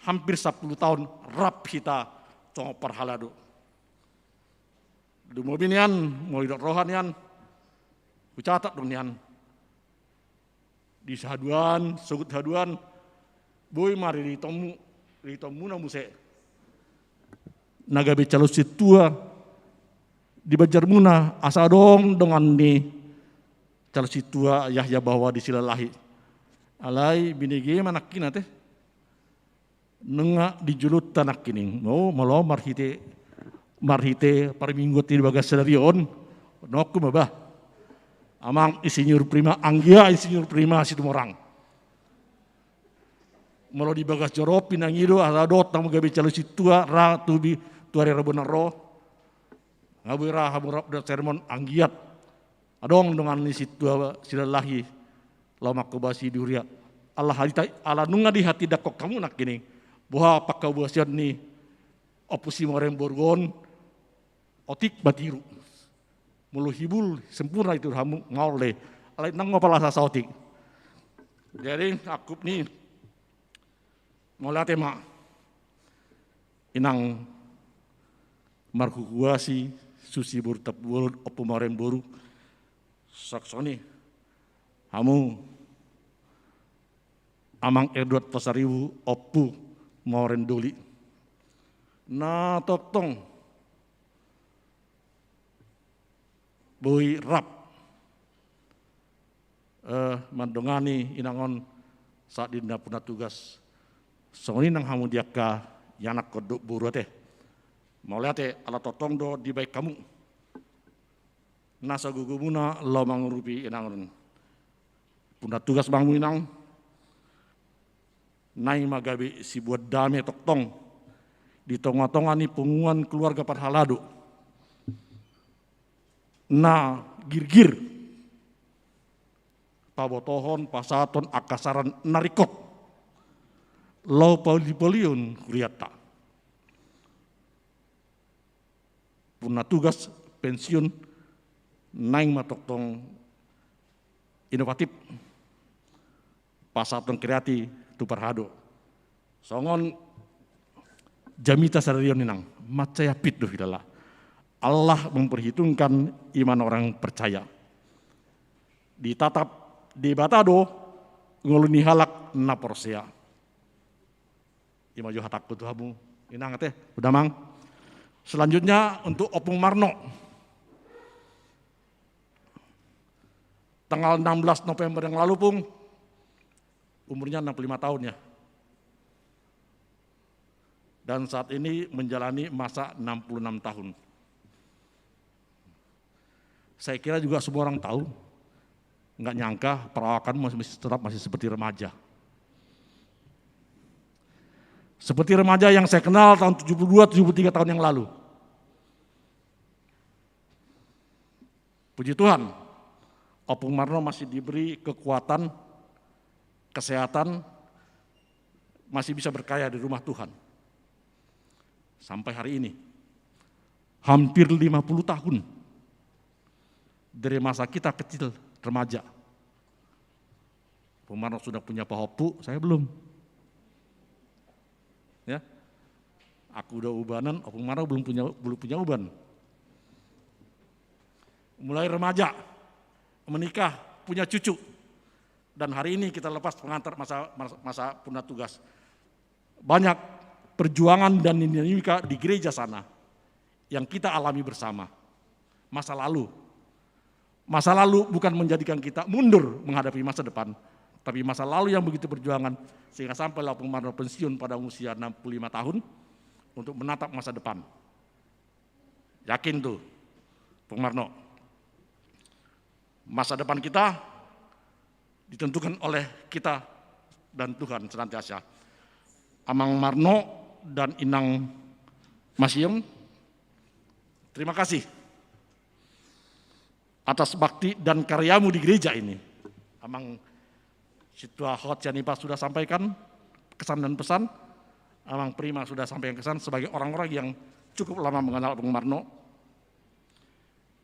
hampir sampulu taon rap hita songon parhalado. Lumobi nian, molo didok roha nian, hucatat do nian. Di haduan, sogot haduan, boi ma riritonmu, riritonmuna muse. Na gabe calon sintua di banjarmuna, asa adong dongan ni calon sintua Yahya Bahoa di Silalahi. Alai binege ma nangkin, ate. Nunga di jolonta nangkining. Oh, molo marhite, marhite parmingguon di bagasan sadari on. Nokku ma bah. Amang Insinyur Prima, anggia Insinyur Prima Situmorang. Molo di bagas joro pinangido, asa dohot hamu gabe calon sintua, ra tu bi, tu ari Rabu na ro. Nga boi ra hamu rap dohot sermon, anggiat adong dongan ni sintua Silalahi laho mangkobasi di huria. Ala hita, ala nunga dihatindangkon hamu nangkining, boha pangkobasion ni Ompu Simaeren boru on, otik ma tiru. Molo hibul sempurna itu hamu, nga olo. Alai nang ma pala sasaotik. Jadi angkup ni, mauliate ma. Inang marhuhuasi susi boru Tampubolon, Ompu Maoreng boru. Songon i hamu Amang Edward Pasaribu, Ompu Maoreng Doli. Na tongtong boi rap, eh, mandongani inang on saat di na purna tugas. Songon i nang hamu di angka ianakhon dohot boru, ate. Mauliate, ala tongtong do dibahen hamu na so gogomuna laho mangurupi inang on. Purna tugas ma hamu, inang. Naeng ma gabe sibuan dame tongtong di tonga-tonga ni punguan keluarga parhalado na girgir pabotohon, pasahaton angka saran na ringkot laho pauli-, paulion hurianta. Purna tugas, pensiun, naeng ma tongtong inovatif, pasahaton kreatif tu parhalado. Songon jamita sadari on, inang, mansai apit do hilala. Allah memperhitungkan iman orang percaya. Ditatap Debata do ngolu ni halak na porsea. I ma jo hatangku tu hamu, inang, ate, damang. Selanjutnya untuk Ompung Marno. Tanggal enam belas November yang lalu, Pung, umurnya enam puluh lima tahun, ya. Dan saat ini menjalani masa enam puluh enam tahun. Saya kira juga semua orang tahu, nggak nyangka perawakanmu masih, masih tetap masih seperti remaja. Seperti remaja yang saya kenal tahun tujuh puluh dua, tujuh puluh tiga tahun yang lalu. Puji Tuhan, Ompung Marno masih diberi kekuatan, kesehatan, masih bisa berkarya di rumah Tuhan. Sampai hari ini, hampir lima puluh tahun dari masa kita kecil, remaja. Ompung Marno sudah punya pahompu, saya belum. Ya. Aku udah ubanan, Ompung Marno belum punya, belum punya uban. Mulai remaja, menikah, punya cucu. Dan hari ini kita lepas pengantar masa, masa, masa purna tugas. Banyak perjuangan dan dinamika di gereja sana yang kita alami bersama. Masa lalu. Masa lalu bukan menjadikan kita mundur menghadapi masa depan, tapi masa lalu yang begitu perjuangan sehingga sampailah Ompung Marno pensiun pada usia enam puluh lima tahun untuk menatap masa depan. Yakin tuh, Ompung Marno. Masa depan kita ditentukan oleh kita dan Tuhan senantiasa. Amang Marno dan Inang Masiom, terima kasih atas bakti dan karyamu di gereja ini. Amang Sintua Hot Sianipar sudah sampaikan kesan dan pesan, Amang Prima sudah sampaikan kesan sebagai orang-orang yang cukup lama mengenal Ompung Marno.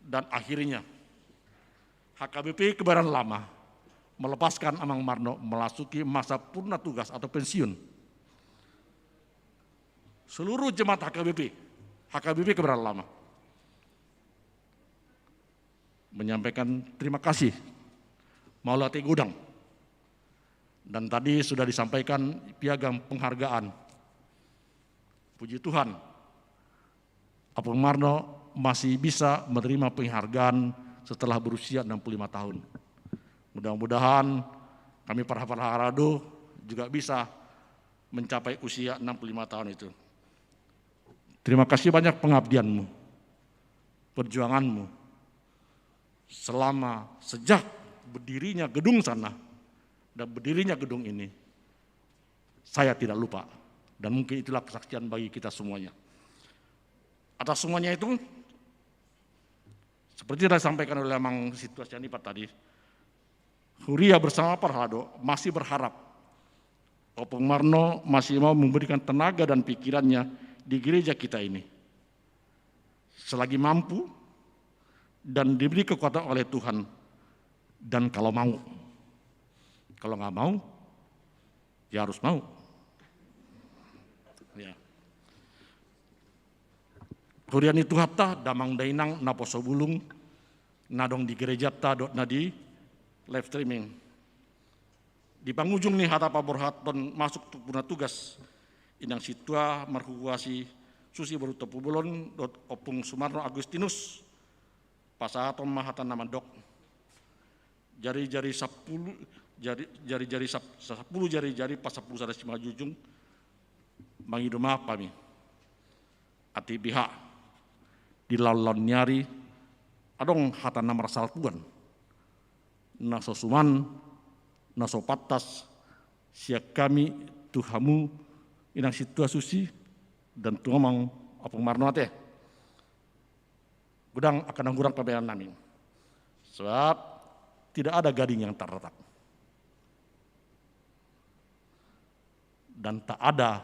Dan akhirnya, H K B P Kebayoran Lama melepaskan Amang Marno memasuki masa purna tugas atau pensiun. Seluruh jemaat H K B P, H K B P Kebayoran Lama menyampaikan terima kasih, mauliate godang. Dan tadi sudah disampaikan piagam penghargaan. Puji Tuhan, Ompung Marno masih bisa menerima penghargaan setelah berusia enam puluh lima tahun. Mudah-mudahan kami para parhalado juga bisa mencapai usia enam puluh lima tahun itu. Terima kasih banyak pengabdianmu, perjuanganmu. Selama, sejak berdirinya gedung sana dan berdirinya gedung ini, saya tidak lupa. Dan mungkin itulah kesaksian bagi kita semuanya. Atas semuanya itu, seperti yang disampaikan oleh Amang Sintua Sianipar tadi, Huria bersama Parhalado masih berharap Ompung Marno masih mau memberikan tenaga dan pikirannya di gereja kita ini. Selagi mampu dan diberi kekuatan oleh Tuhan, dan kalau mau. Kalau nggak mau, ya harus mau. Ya. Huria ni Tuhanta, damang dainang naposo bulung, na adong di gerejanta dohot na di live streaming. Di pangujung ni hata paborhaton masuk tu purna tugas, Inang Sintua Marhuhuasi Susi boru Tampubolon dohot Ompung Sumarno Agustinus, pasahaton ma hata na mandok. Jari-jari sampulu, jari, jari-jari sap-, sampulu jari-jari pasampulu sada simanjujung, mangido maaf hami. Atik biha, di laon-laon ni ari, adong hata na marsalpuan, na so suman, na so pantas sian hami tu hamu, Inang Sintua Susi, Dan tu amang Ompung Marno ate, godang angka na hurang pambahenan nami. Sebab tidak ada gading yang tak retak. Dan tak ada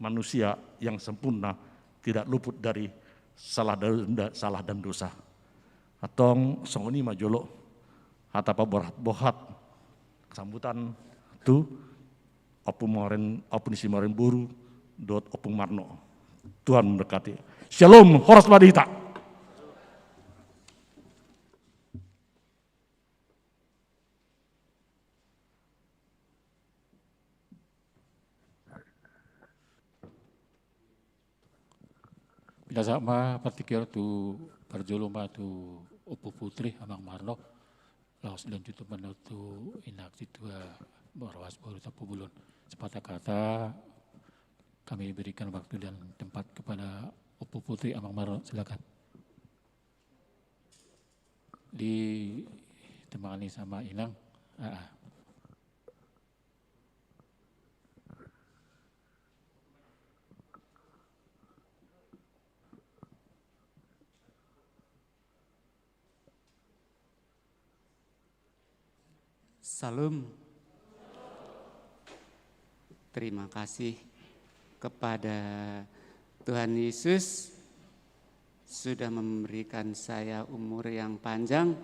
manusia yang sempurna, tidak luput dari salah dan, salah dan dosa. Antong songon i ma jolo hata paboahat-boahat sambutan tu Ompung Maoren, Ompung ni si Maoren boru dohot Ompung Marno. Tuhan memberkati. Syalom, horas ma di hita. Binasahat ma partingkian tu parjolo ma tu Ompu Putri, Amang Marno. Laos lanjut tu mana tu Inang Situa Marwas boru Tampubolon. Sepatah kata kami berikan waktu dan tempat kepada Ompu Putri, Amang Marno, silakan. Ditemani sama Inang. Ah, ah. Syalom. Terima kasih kepada Tuhan Yesus sudah memberikan saya umur yang panjang.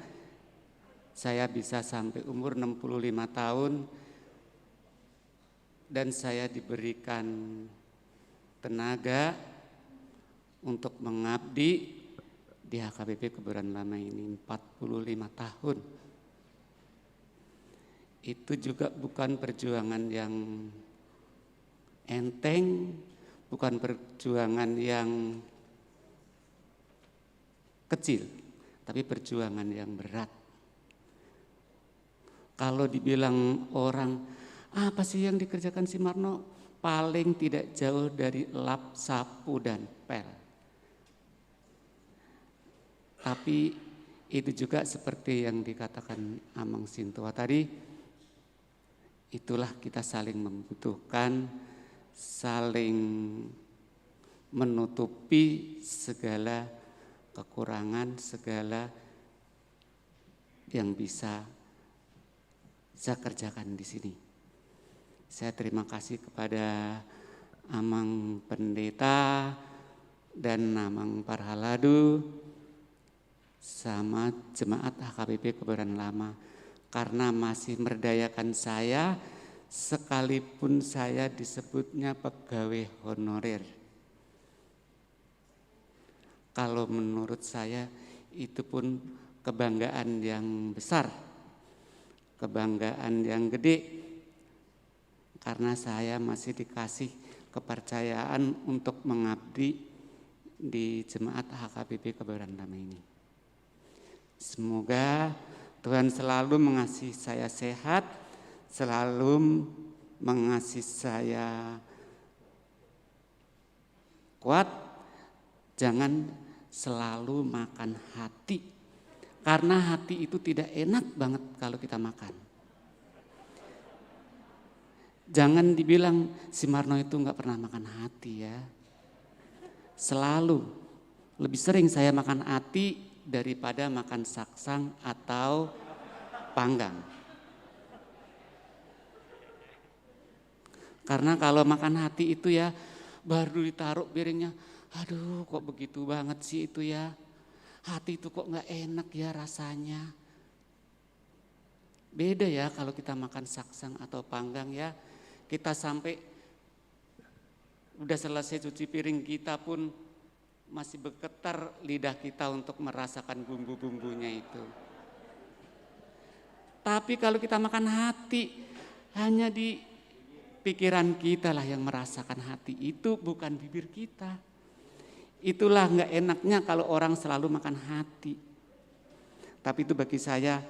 Saya bisa sampai umur enam puluh lima tahun dan saya diberikan tenaga untuk mengabdi di H K B P Kebayoran Lama ini empat puluh lima tahun. Itu juga bukan perjuangan yang enteng, bukan perjuangan yang kecil, tapi perjuangan yang berat. Kalau dibilang orang, "Apa sih yang dikerjakan si Marno?" Paling tidak jauh dari lap, sapu, dan pel. Tapi itu juga seperti yang dikatakan Amang Sintua tadi, itulah kita saling membutuhkan, saling menutupi segala kekurangan, segala yang bisa saya kerjakan di sini. Saya terima kasih kepada Amang Pendeta dan Amang Parhalado sama jemaat H K B P Kebayoran Lama karena masih merdayakan saya sekalipun saya disebutnya pegawai honorer. Kalau menurut saya itu pun kebanggaan yang besar, kebanggaan yang gede karena saya masih dikasih kepercayaan untuk mengabdi di jemaat H K B P Kebayoran Lama ini. Semoga Tuhan selalu mengasihi saya sehat, selalu mengasihi saya kuat, jangan selalu makan hati. Karena hati itu tidak enak banget kalau kita makan. Jangan dibilang si Marno itu nggak pernah makan hati ya. Selalu. Lebih sering saya makan hati daripada makan saksang atau panggang. Karena kalau makan hati itu ya, baru ditaruh piringnya, "Aduh, kok begitu banget sih itu ya? Hati itu kok nggak enak ya rasanya." Beda ya kalau kita makan saksang atau panggang ya. Kita sampai udah selesai cuci piring, kita pun masih bergetar lidah kita untuk merasakan bumbu-bumbunya itu. Tapi kalau kita makan hati, hanya di pikiran kita lah yang merasakan hati itu, bukan bibir kita. Itulah nggak enaknya kalau orang selalu makan hati. Tapi itu bagi saya,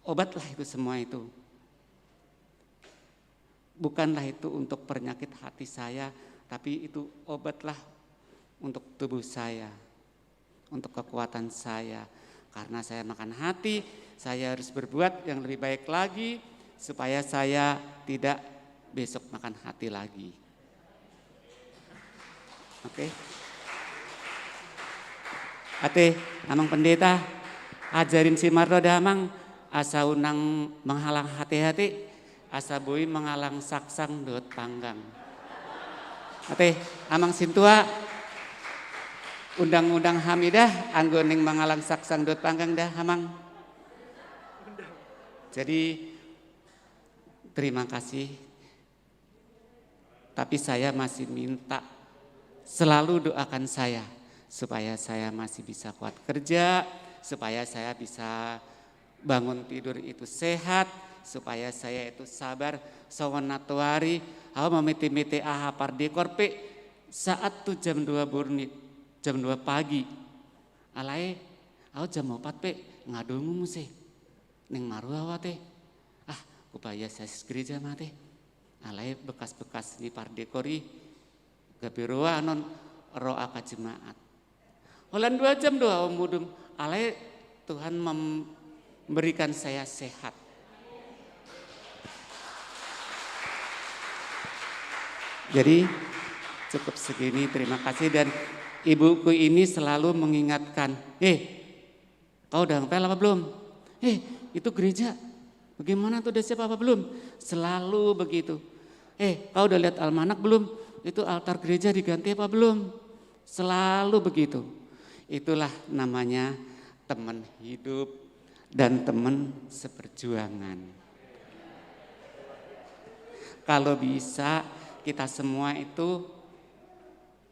obatlah itu semua itu. Bukanlah itu untuk penyakit hati saya, tapi itu obatlah untuk tubuh saya, untuk kekuatan saya. Karena saya makan hati, saya harus berbuat yang lebih baik lagi supaya saya tidak besok makan hati lagi. Oke. Ate, Amang Pendeta, ajarin si Marno da Amang, asa unang manghalang hate-hate, asa boi manghalang saksang dohot panggang. Ate, Amang Sintua, undang-undang hami da, anggo naeng manghalang saksang dohot panggang da, Amang. Jadi, terima kasih. Tapi saya masih minta, selalu doakan saya, supaya saya masih bisa kuat kerja, supaya saya bisa bangun tidur itu sehat, supaya saya itu sabar. Songon na tuari, au mamete-mete aha pardekor pe, saat tu jam dua borngin, jam dua pagi. Alai, au jam opat pe, nga dongan muse. Naeng marua au ate. Ah, hupahias-hias gereja ma ate. Alai bekas-bekas ni pardekor i, gabe ro annon, ro angka jemaat. Holan dua jam do au modom, alai Tuhan memberikan saya sehat. Jadi, cukup segini, terima kasih. Dan ibuku ini selalu mengingatkan, "Eh, kau udah ngepel apa belum? Eh, itu gereja bagaimana tuh, udah siap apa belum?" Selalu begitu. "Eh, kau udah lihat almanak belum? Itu altar gereja diganti apa belum?" Selalu begitu. Itulah namanya teman hidup dan teman seperjuangan. Kalau bisa, kita semua itu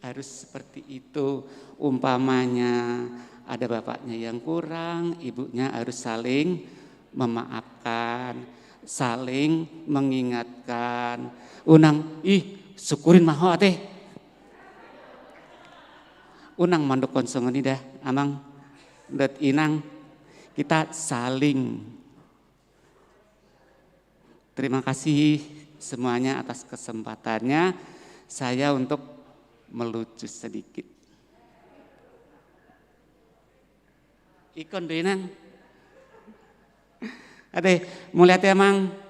harus seperti itu. Umpamanya ada bapaknya yang kurang, ibunya harus saling memaafkan, saling mengingatkan. Unang, "Ih, syukurin ma ho ate." Unang mandokkon songon i da, Amang dohot Inang, kita saling. Terima kasih semuanya atas kesempatannya. Saya untuk melucu sedikit. Ikon do Inang. Ate, mauliate Amang.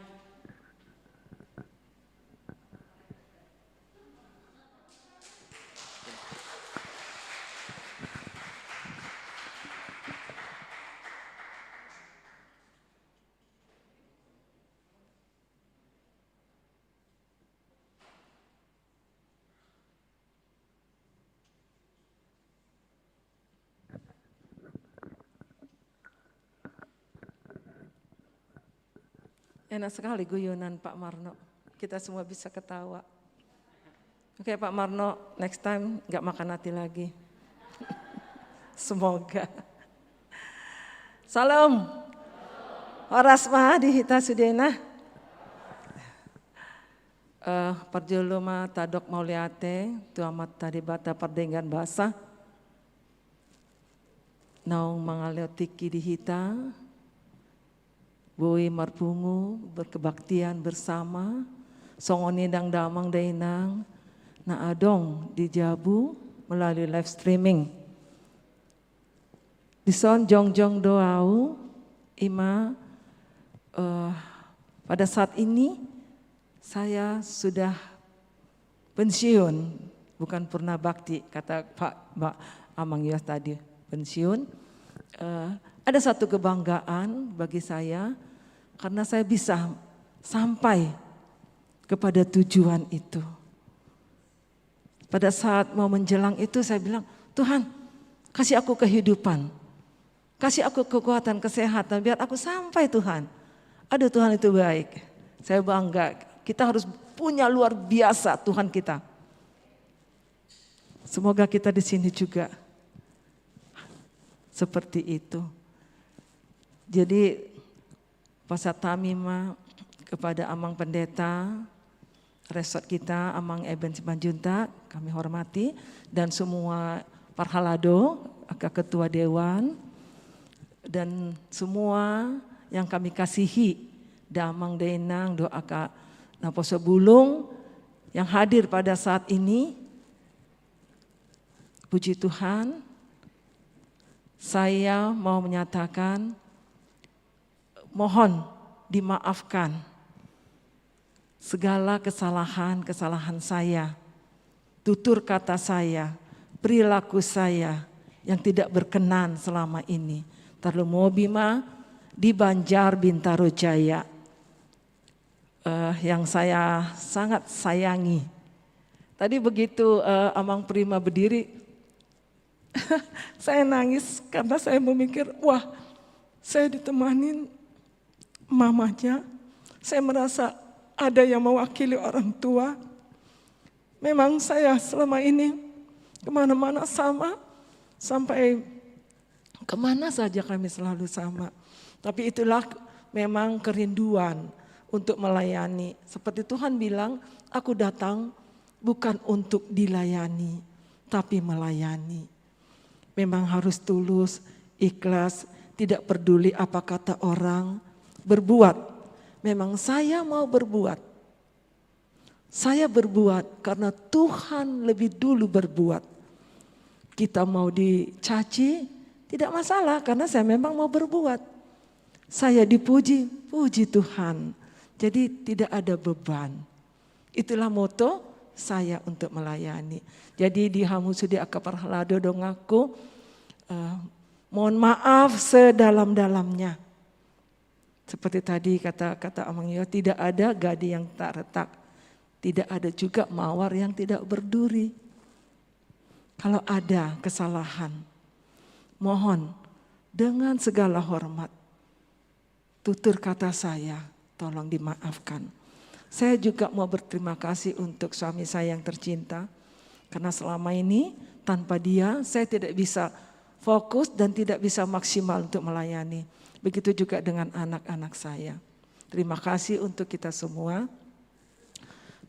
Enak sekali guyonan Pak Marno. Kita semua bisa ketawa. Oke, Pak Marno, next time nggak makan hati lagi. Semoga. Salam. Horas ma di hita sudena. Eh, parjolo ma tadok mauliate tu Amanta Debata pardenggan basa. Naung mangalehon tingki di hita, boi marpungu, berkebaktian bersama, songon i nang damang dainang, na adong di jabu melalui live streaming. Dison jongjong do au, ima, eh, pada saat ini saya sudah pensiun, bukan purna bakti, kata Pak, Pak Amang Yos tadi, pensiun. Eh, ada satu kebanggaan bagi saya, karena saya bisa sampai kepada tujuan itu. Pada saat mau menjelang itu, saya bilang, "Tuhan, kasih aku kehidupan. Kasih aku kekuatan, kesehatan, biar aku sampai, Tuhan." Aduh, Tuhan itu baik. Saya bangga. Kita harus punya luar biasa Tuhan kita. Semoga kita di sini juga seperti itu. Jadi, pasahat hami ma kepada Amang Pendeta, resort kita, Amang Eben Simanjuntak, kami hormati, dan semua parhalado, angka ketua dewan, dan semua yang kami kasihi, damang dainang, dohot angka naposo bulung yang hadir pada saat ini. Puji Tuhan, saya mau menyatakan mohon dimaafkan segala kesalahan-kesalahan saya. tutur kata saya, perilaku saya yang tidak berkenan selama ini. Tarlumobi ma di Banjar Bintaro Jaya, eh, yang saya sangat sayangi. Tadi begitu, eh, Amang Prima berdiri, saya nangis karena saya memikir, wah, saya ditemani mamanya. Saya merasa ada yang mewakili orang tua. Memang saya selama ini kemana-mana sama, sampai kemana saja kami selalu sama. Tapi itulah memang kerinduan untuk melayani. Seperti Tuhan bilang, "Aku datang bukan untuk dilayani, tapi melayani." Memang harus tulus, ikhlas, tidak peduli apa kata orang, berbuat. Memang saya mau berbuat. Saya berbuat karena Tuhan lebih dulu berbuat. Kita mau dicaci, tidak masalah karena saya memang mau berbuat. Saya dipuji, puji Tuhan. Jadi tidak ada beban. Itulah moto saya untuk melayani. Jadi di hamu sude angka parhalado donganku, eh, mohon maaf sedalam-dalamnya. Seperti tadi kata, kata Amang Yo, tidak ada gadi yang tak retak. Tidak ada juga mawar yang tidak berduri. Kalau ada kesalahan, mohon dengan segala hormat, tutur kata saya, tolong dimaafkan. Saya juga mau berterima kasih untuk suami saya yang tercinta, karena selama ini tanpa dia, saya tidak bisa fokus dan tidak bisa maksimal untuk melayani. Begitu juga dengan anak-anak saya. Terima kasih untuk kita semua.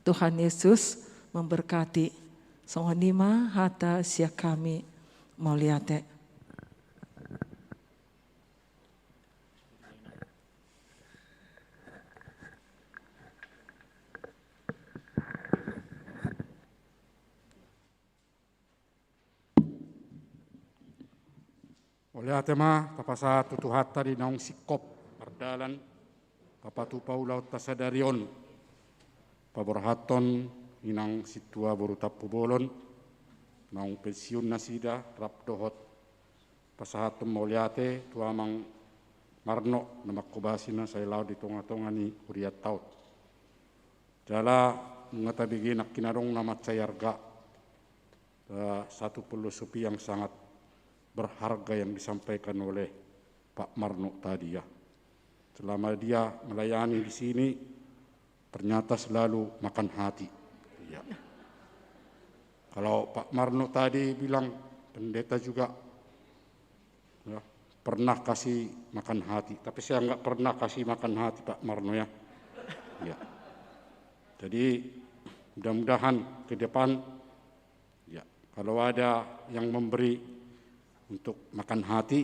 Tuhan Yesus memberkati. Songon i ma hata sian hami, mauliate. Mauliate ma tapasahat tu Tuhanta di naung singkop mardalan tapatupa ulaonta sadari on. Paborhathon inang sintua boru Tampubolon, naung pensiun nasida, rap dohot pasahathon mauliate tu Amang Marno na mangkobasi na sai laho di tonga-tonga ni hurianta on. Jala nunga tabege nangkin adong na mansai arga, eh, satu filosofi yang sangat berharga yang disampaikan oleh Pak Marno tadi, ya. Selama dia melayani di sini, ternyata selalu makan hati. Iya. Kalau Pak Marno tadi bilang, pendeta juga, ya, pernah kasih makan hati. Tapi saya nggak pernah kasih makan hati Pak Marno, ya. Ya. Jadi, mudah-mudahan ke depan, ya, kalau ada yang memberi untuk makan hati,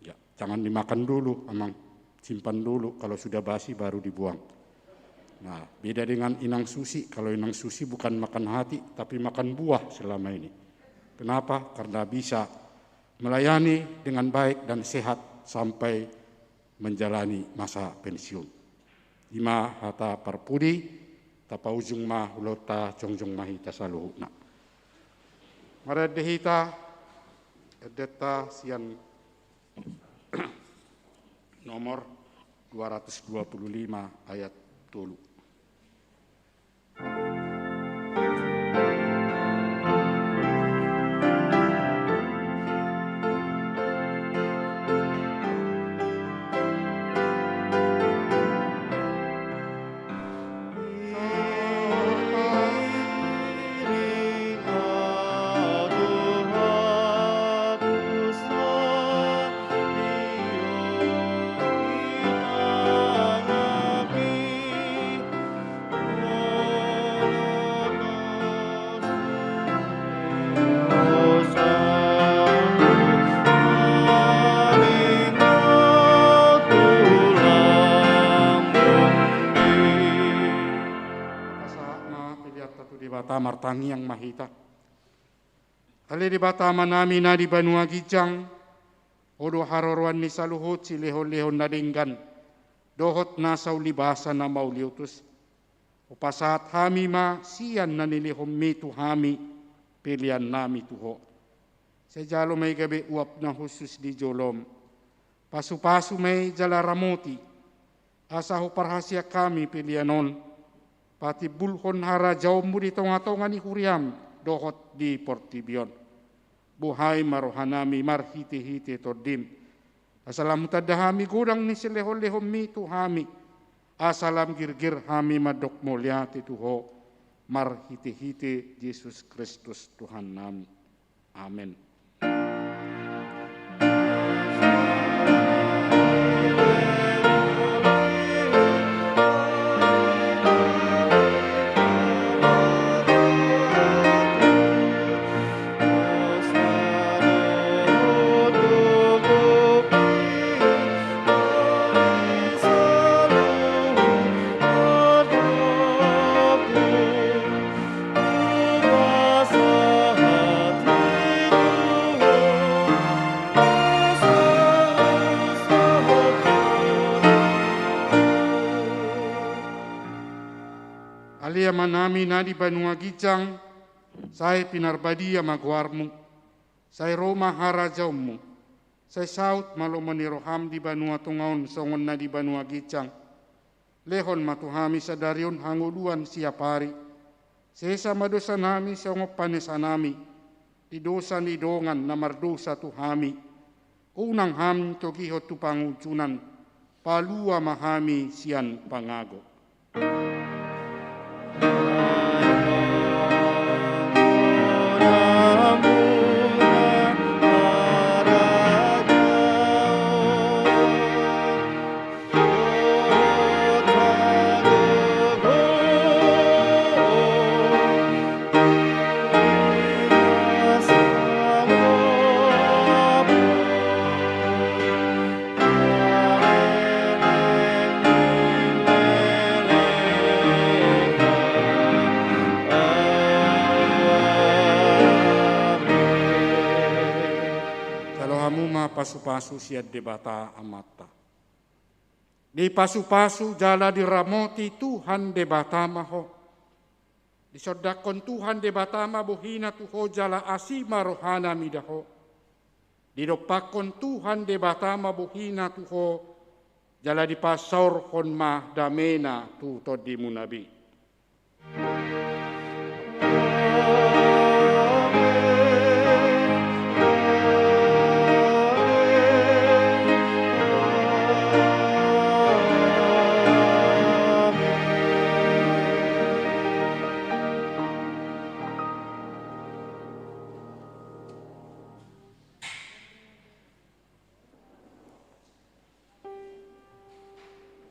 ya, jangan dimakan dulu, Amang. Simpan dulu, kalau sudah basi baru dibuang. Nah, beda dengan Inang Susi. Kalau Inang Susi bukan makan hati, tapi makan buah selama ini. Kenapa? Karena bisa melayani dengan baik dan sehat sampai menjalani masa pensiun. I ma hata parpudi, tapaujung ma ulaonta, jongjong ma hita saluhutna. Marende hita endenta sian nomor dua ratus dua puluh lima ayat tolu. Pasahat ma peleanta tu Debata, martangiang ma hita. Ale Debata Amanami na di banua ginjang, Ho do haroroan ni saluhut silehon-lehon na denggan dohot nasa ulibasa na mauliutus. Hupasahat hami ma sian na nilehonMi tu hami pelean nami tu Ho. Sai jalo ma i gabe uap na hushus di jolom. Pasupasu ma i jala ramoti, asa huparhasiang hami pelean on patimbulhon harajaonmu di tongatonga ni huriam dohot di portibi on. Buhai ma rohanami marhitehite Tondim, asa lam hutanda hami godang ni silehonlehonmi tu hami, asa lam girgir hami mandok mauliate tu Ho, marhitehite Jesus Kristus Tuhannami. Amen. Ale Amanami na di banua ginjang, sai pinarbadia ma goarmu, sai ro ma harajaonmu, sai saut ma lomo ni roham di banua tonga on songon na di banua ginjang. Lehon ma tu hami sadari on hangoluan siapari. Sesa ma dosanami songon panesanami di dosa ni dongan na mardosa tu hami. Unang hami togihon tu pangunjunan, palua ma hami sian pangago. Jalo hamu ma pasupasu sian Debata Amanta. Dipasupasu jala diramoti Tuhan Debata ma ho. Disondangkon Tuhan Debata ma bohina tu ho jala asi ma rohana mida ho. Didompakkon Tuhan Debata ma bohina tu ho, jala dipasaorhon ma damena tu tondimuna be.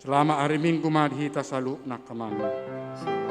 Selamat ari Minggu ma di hita saluhutna, amang.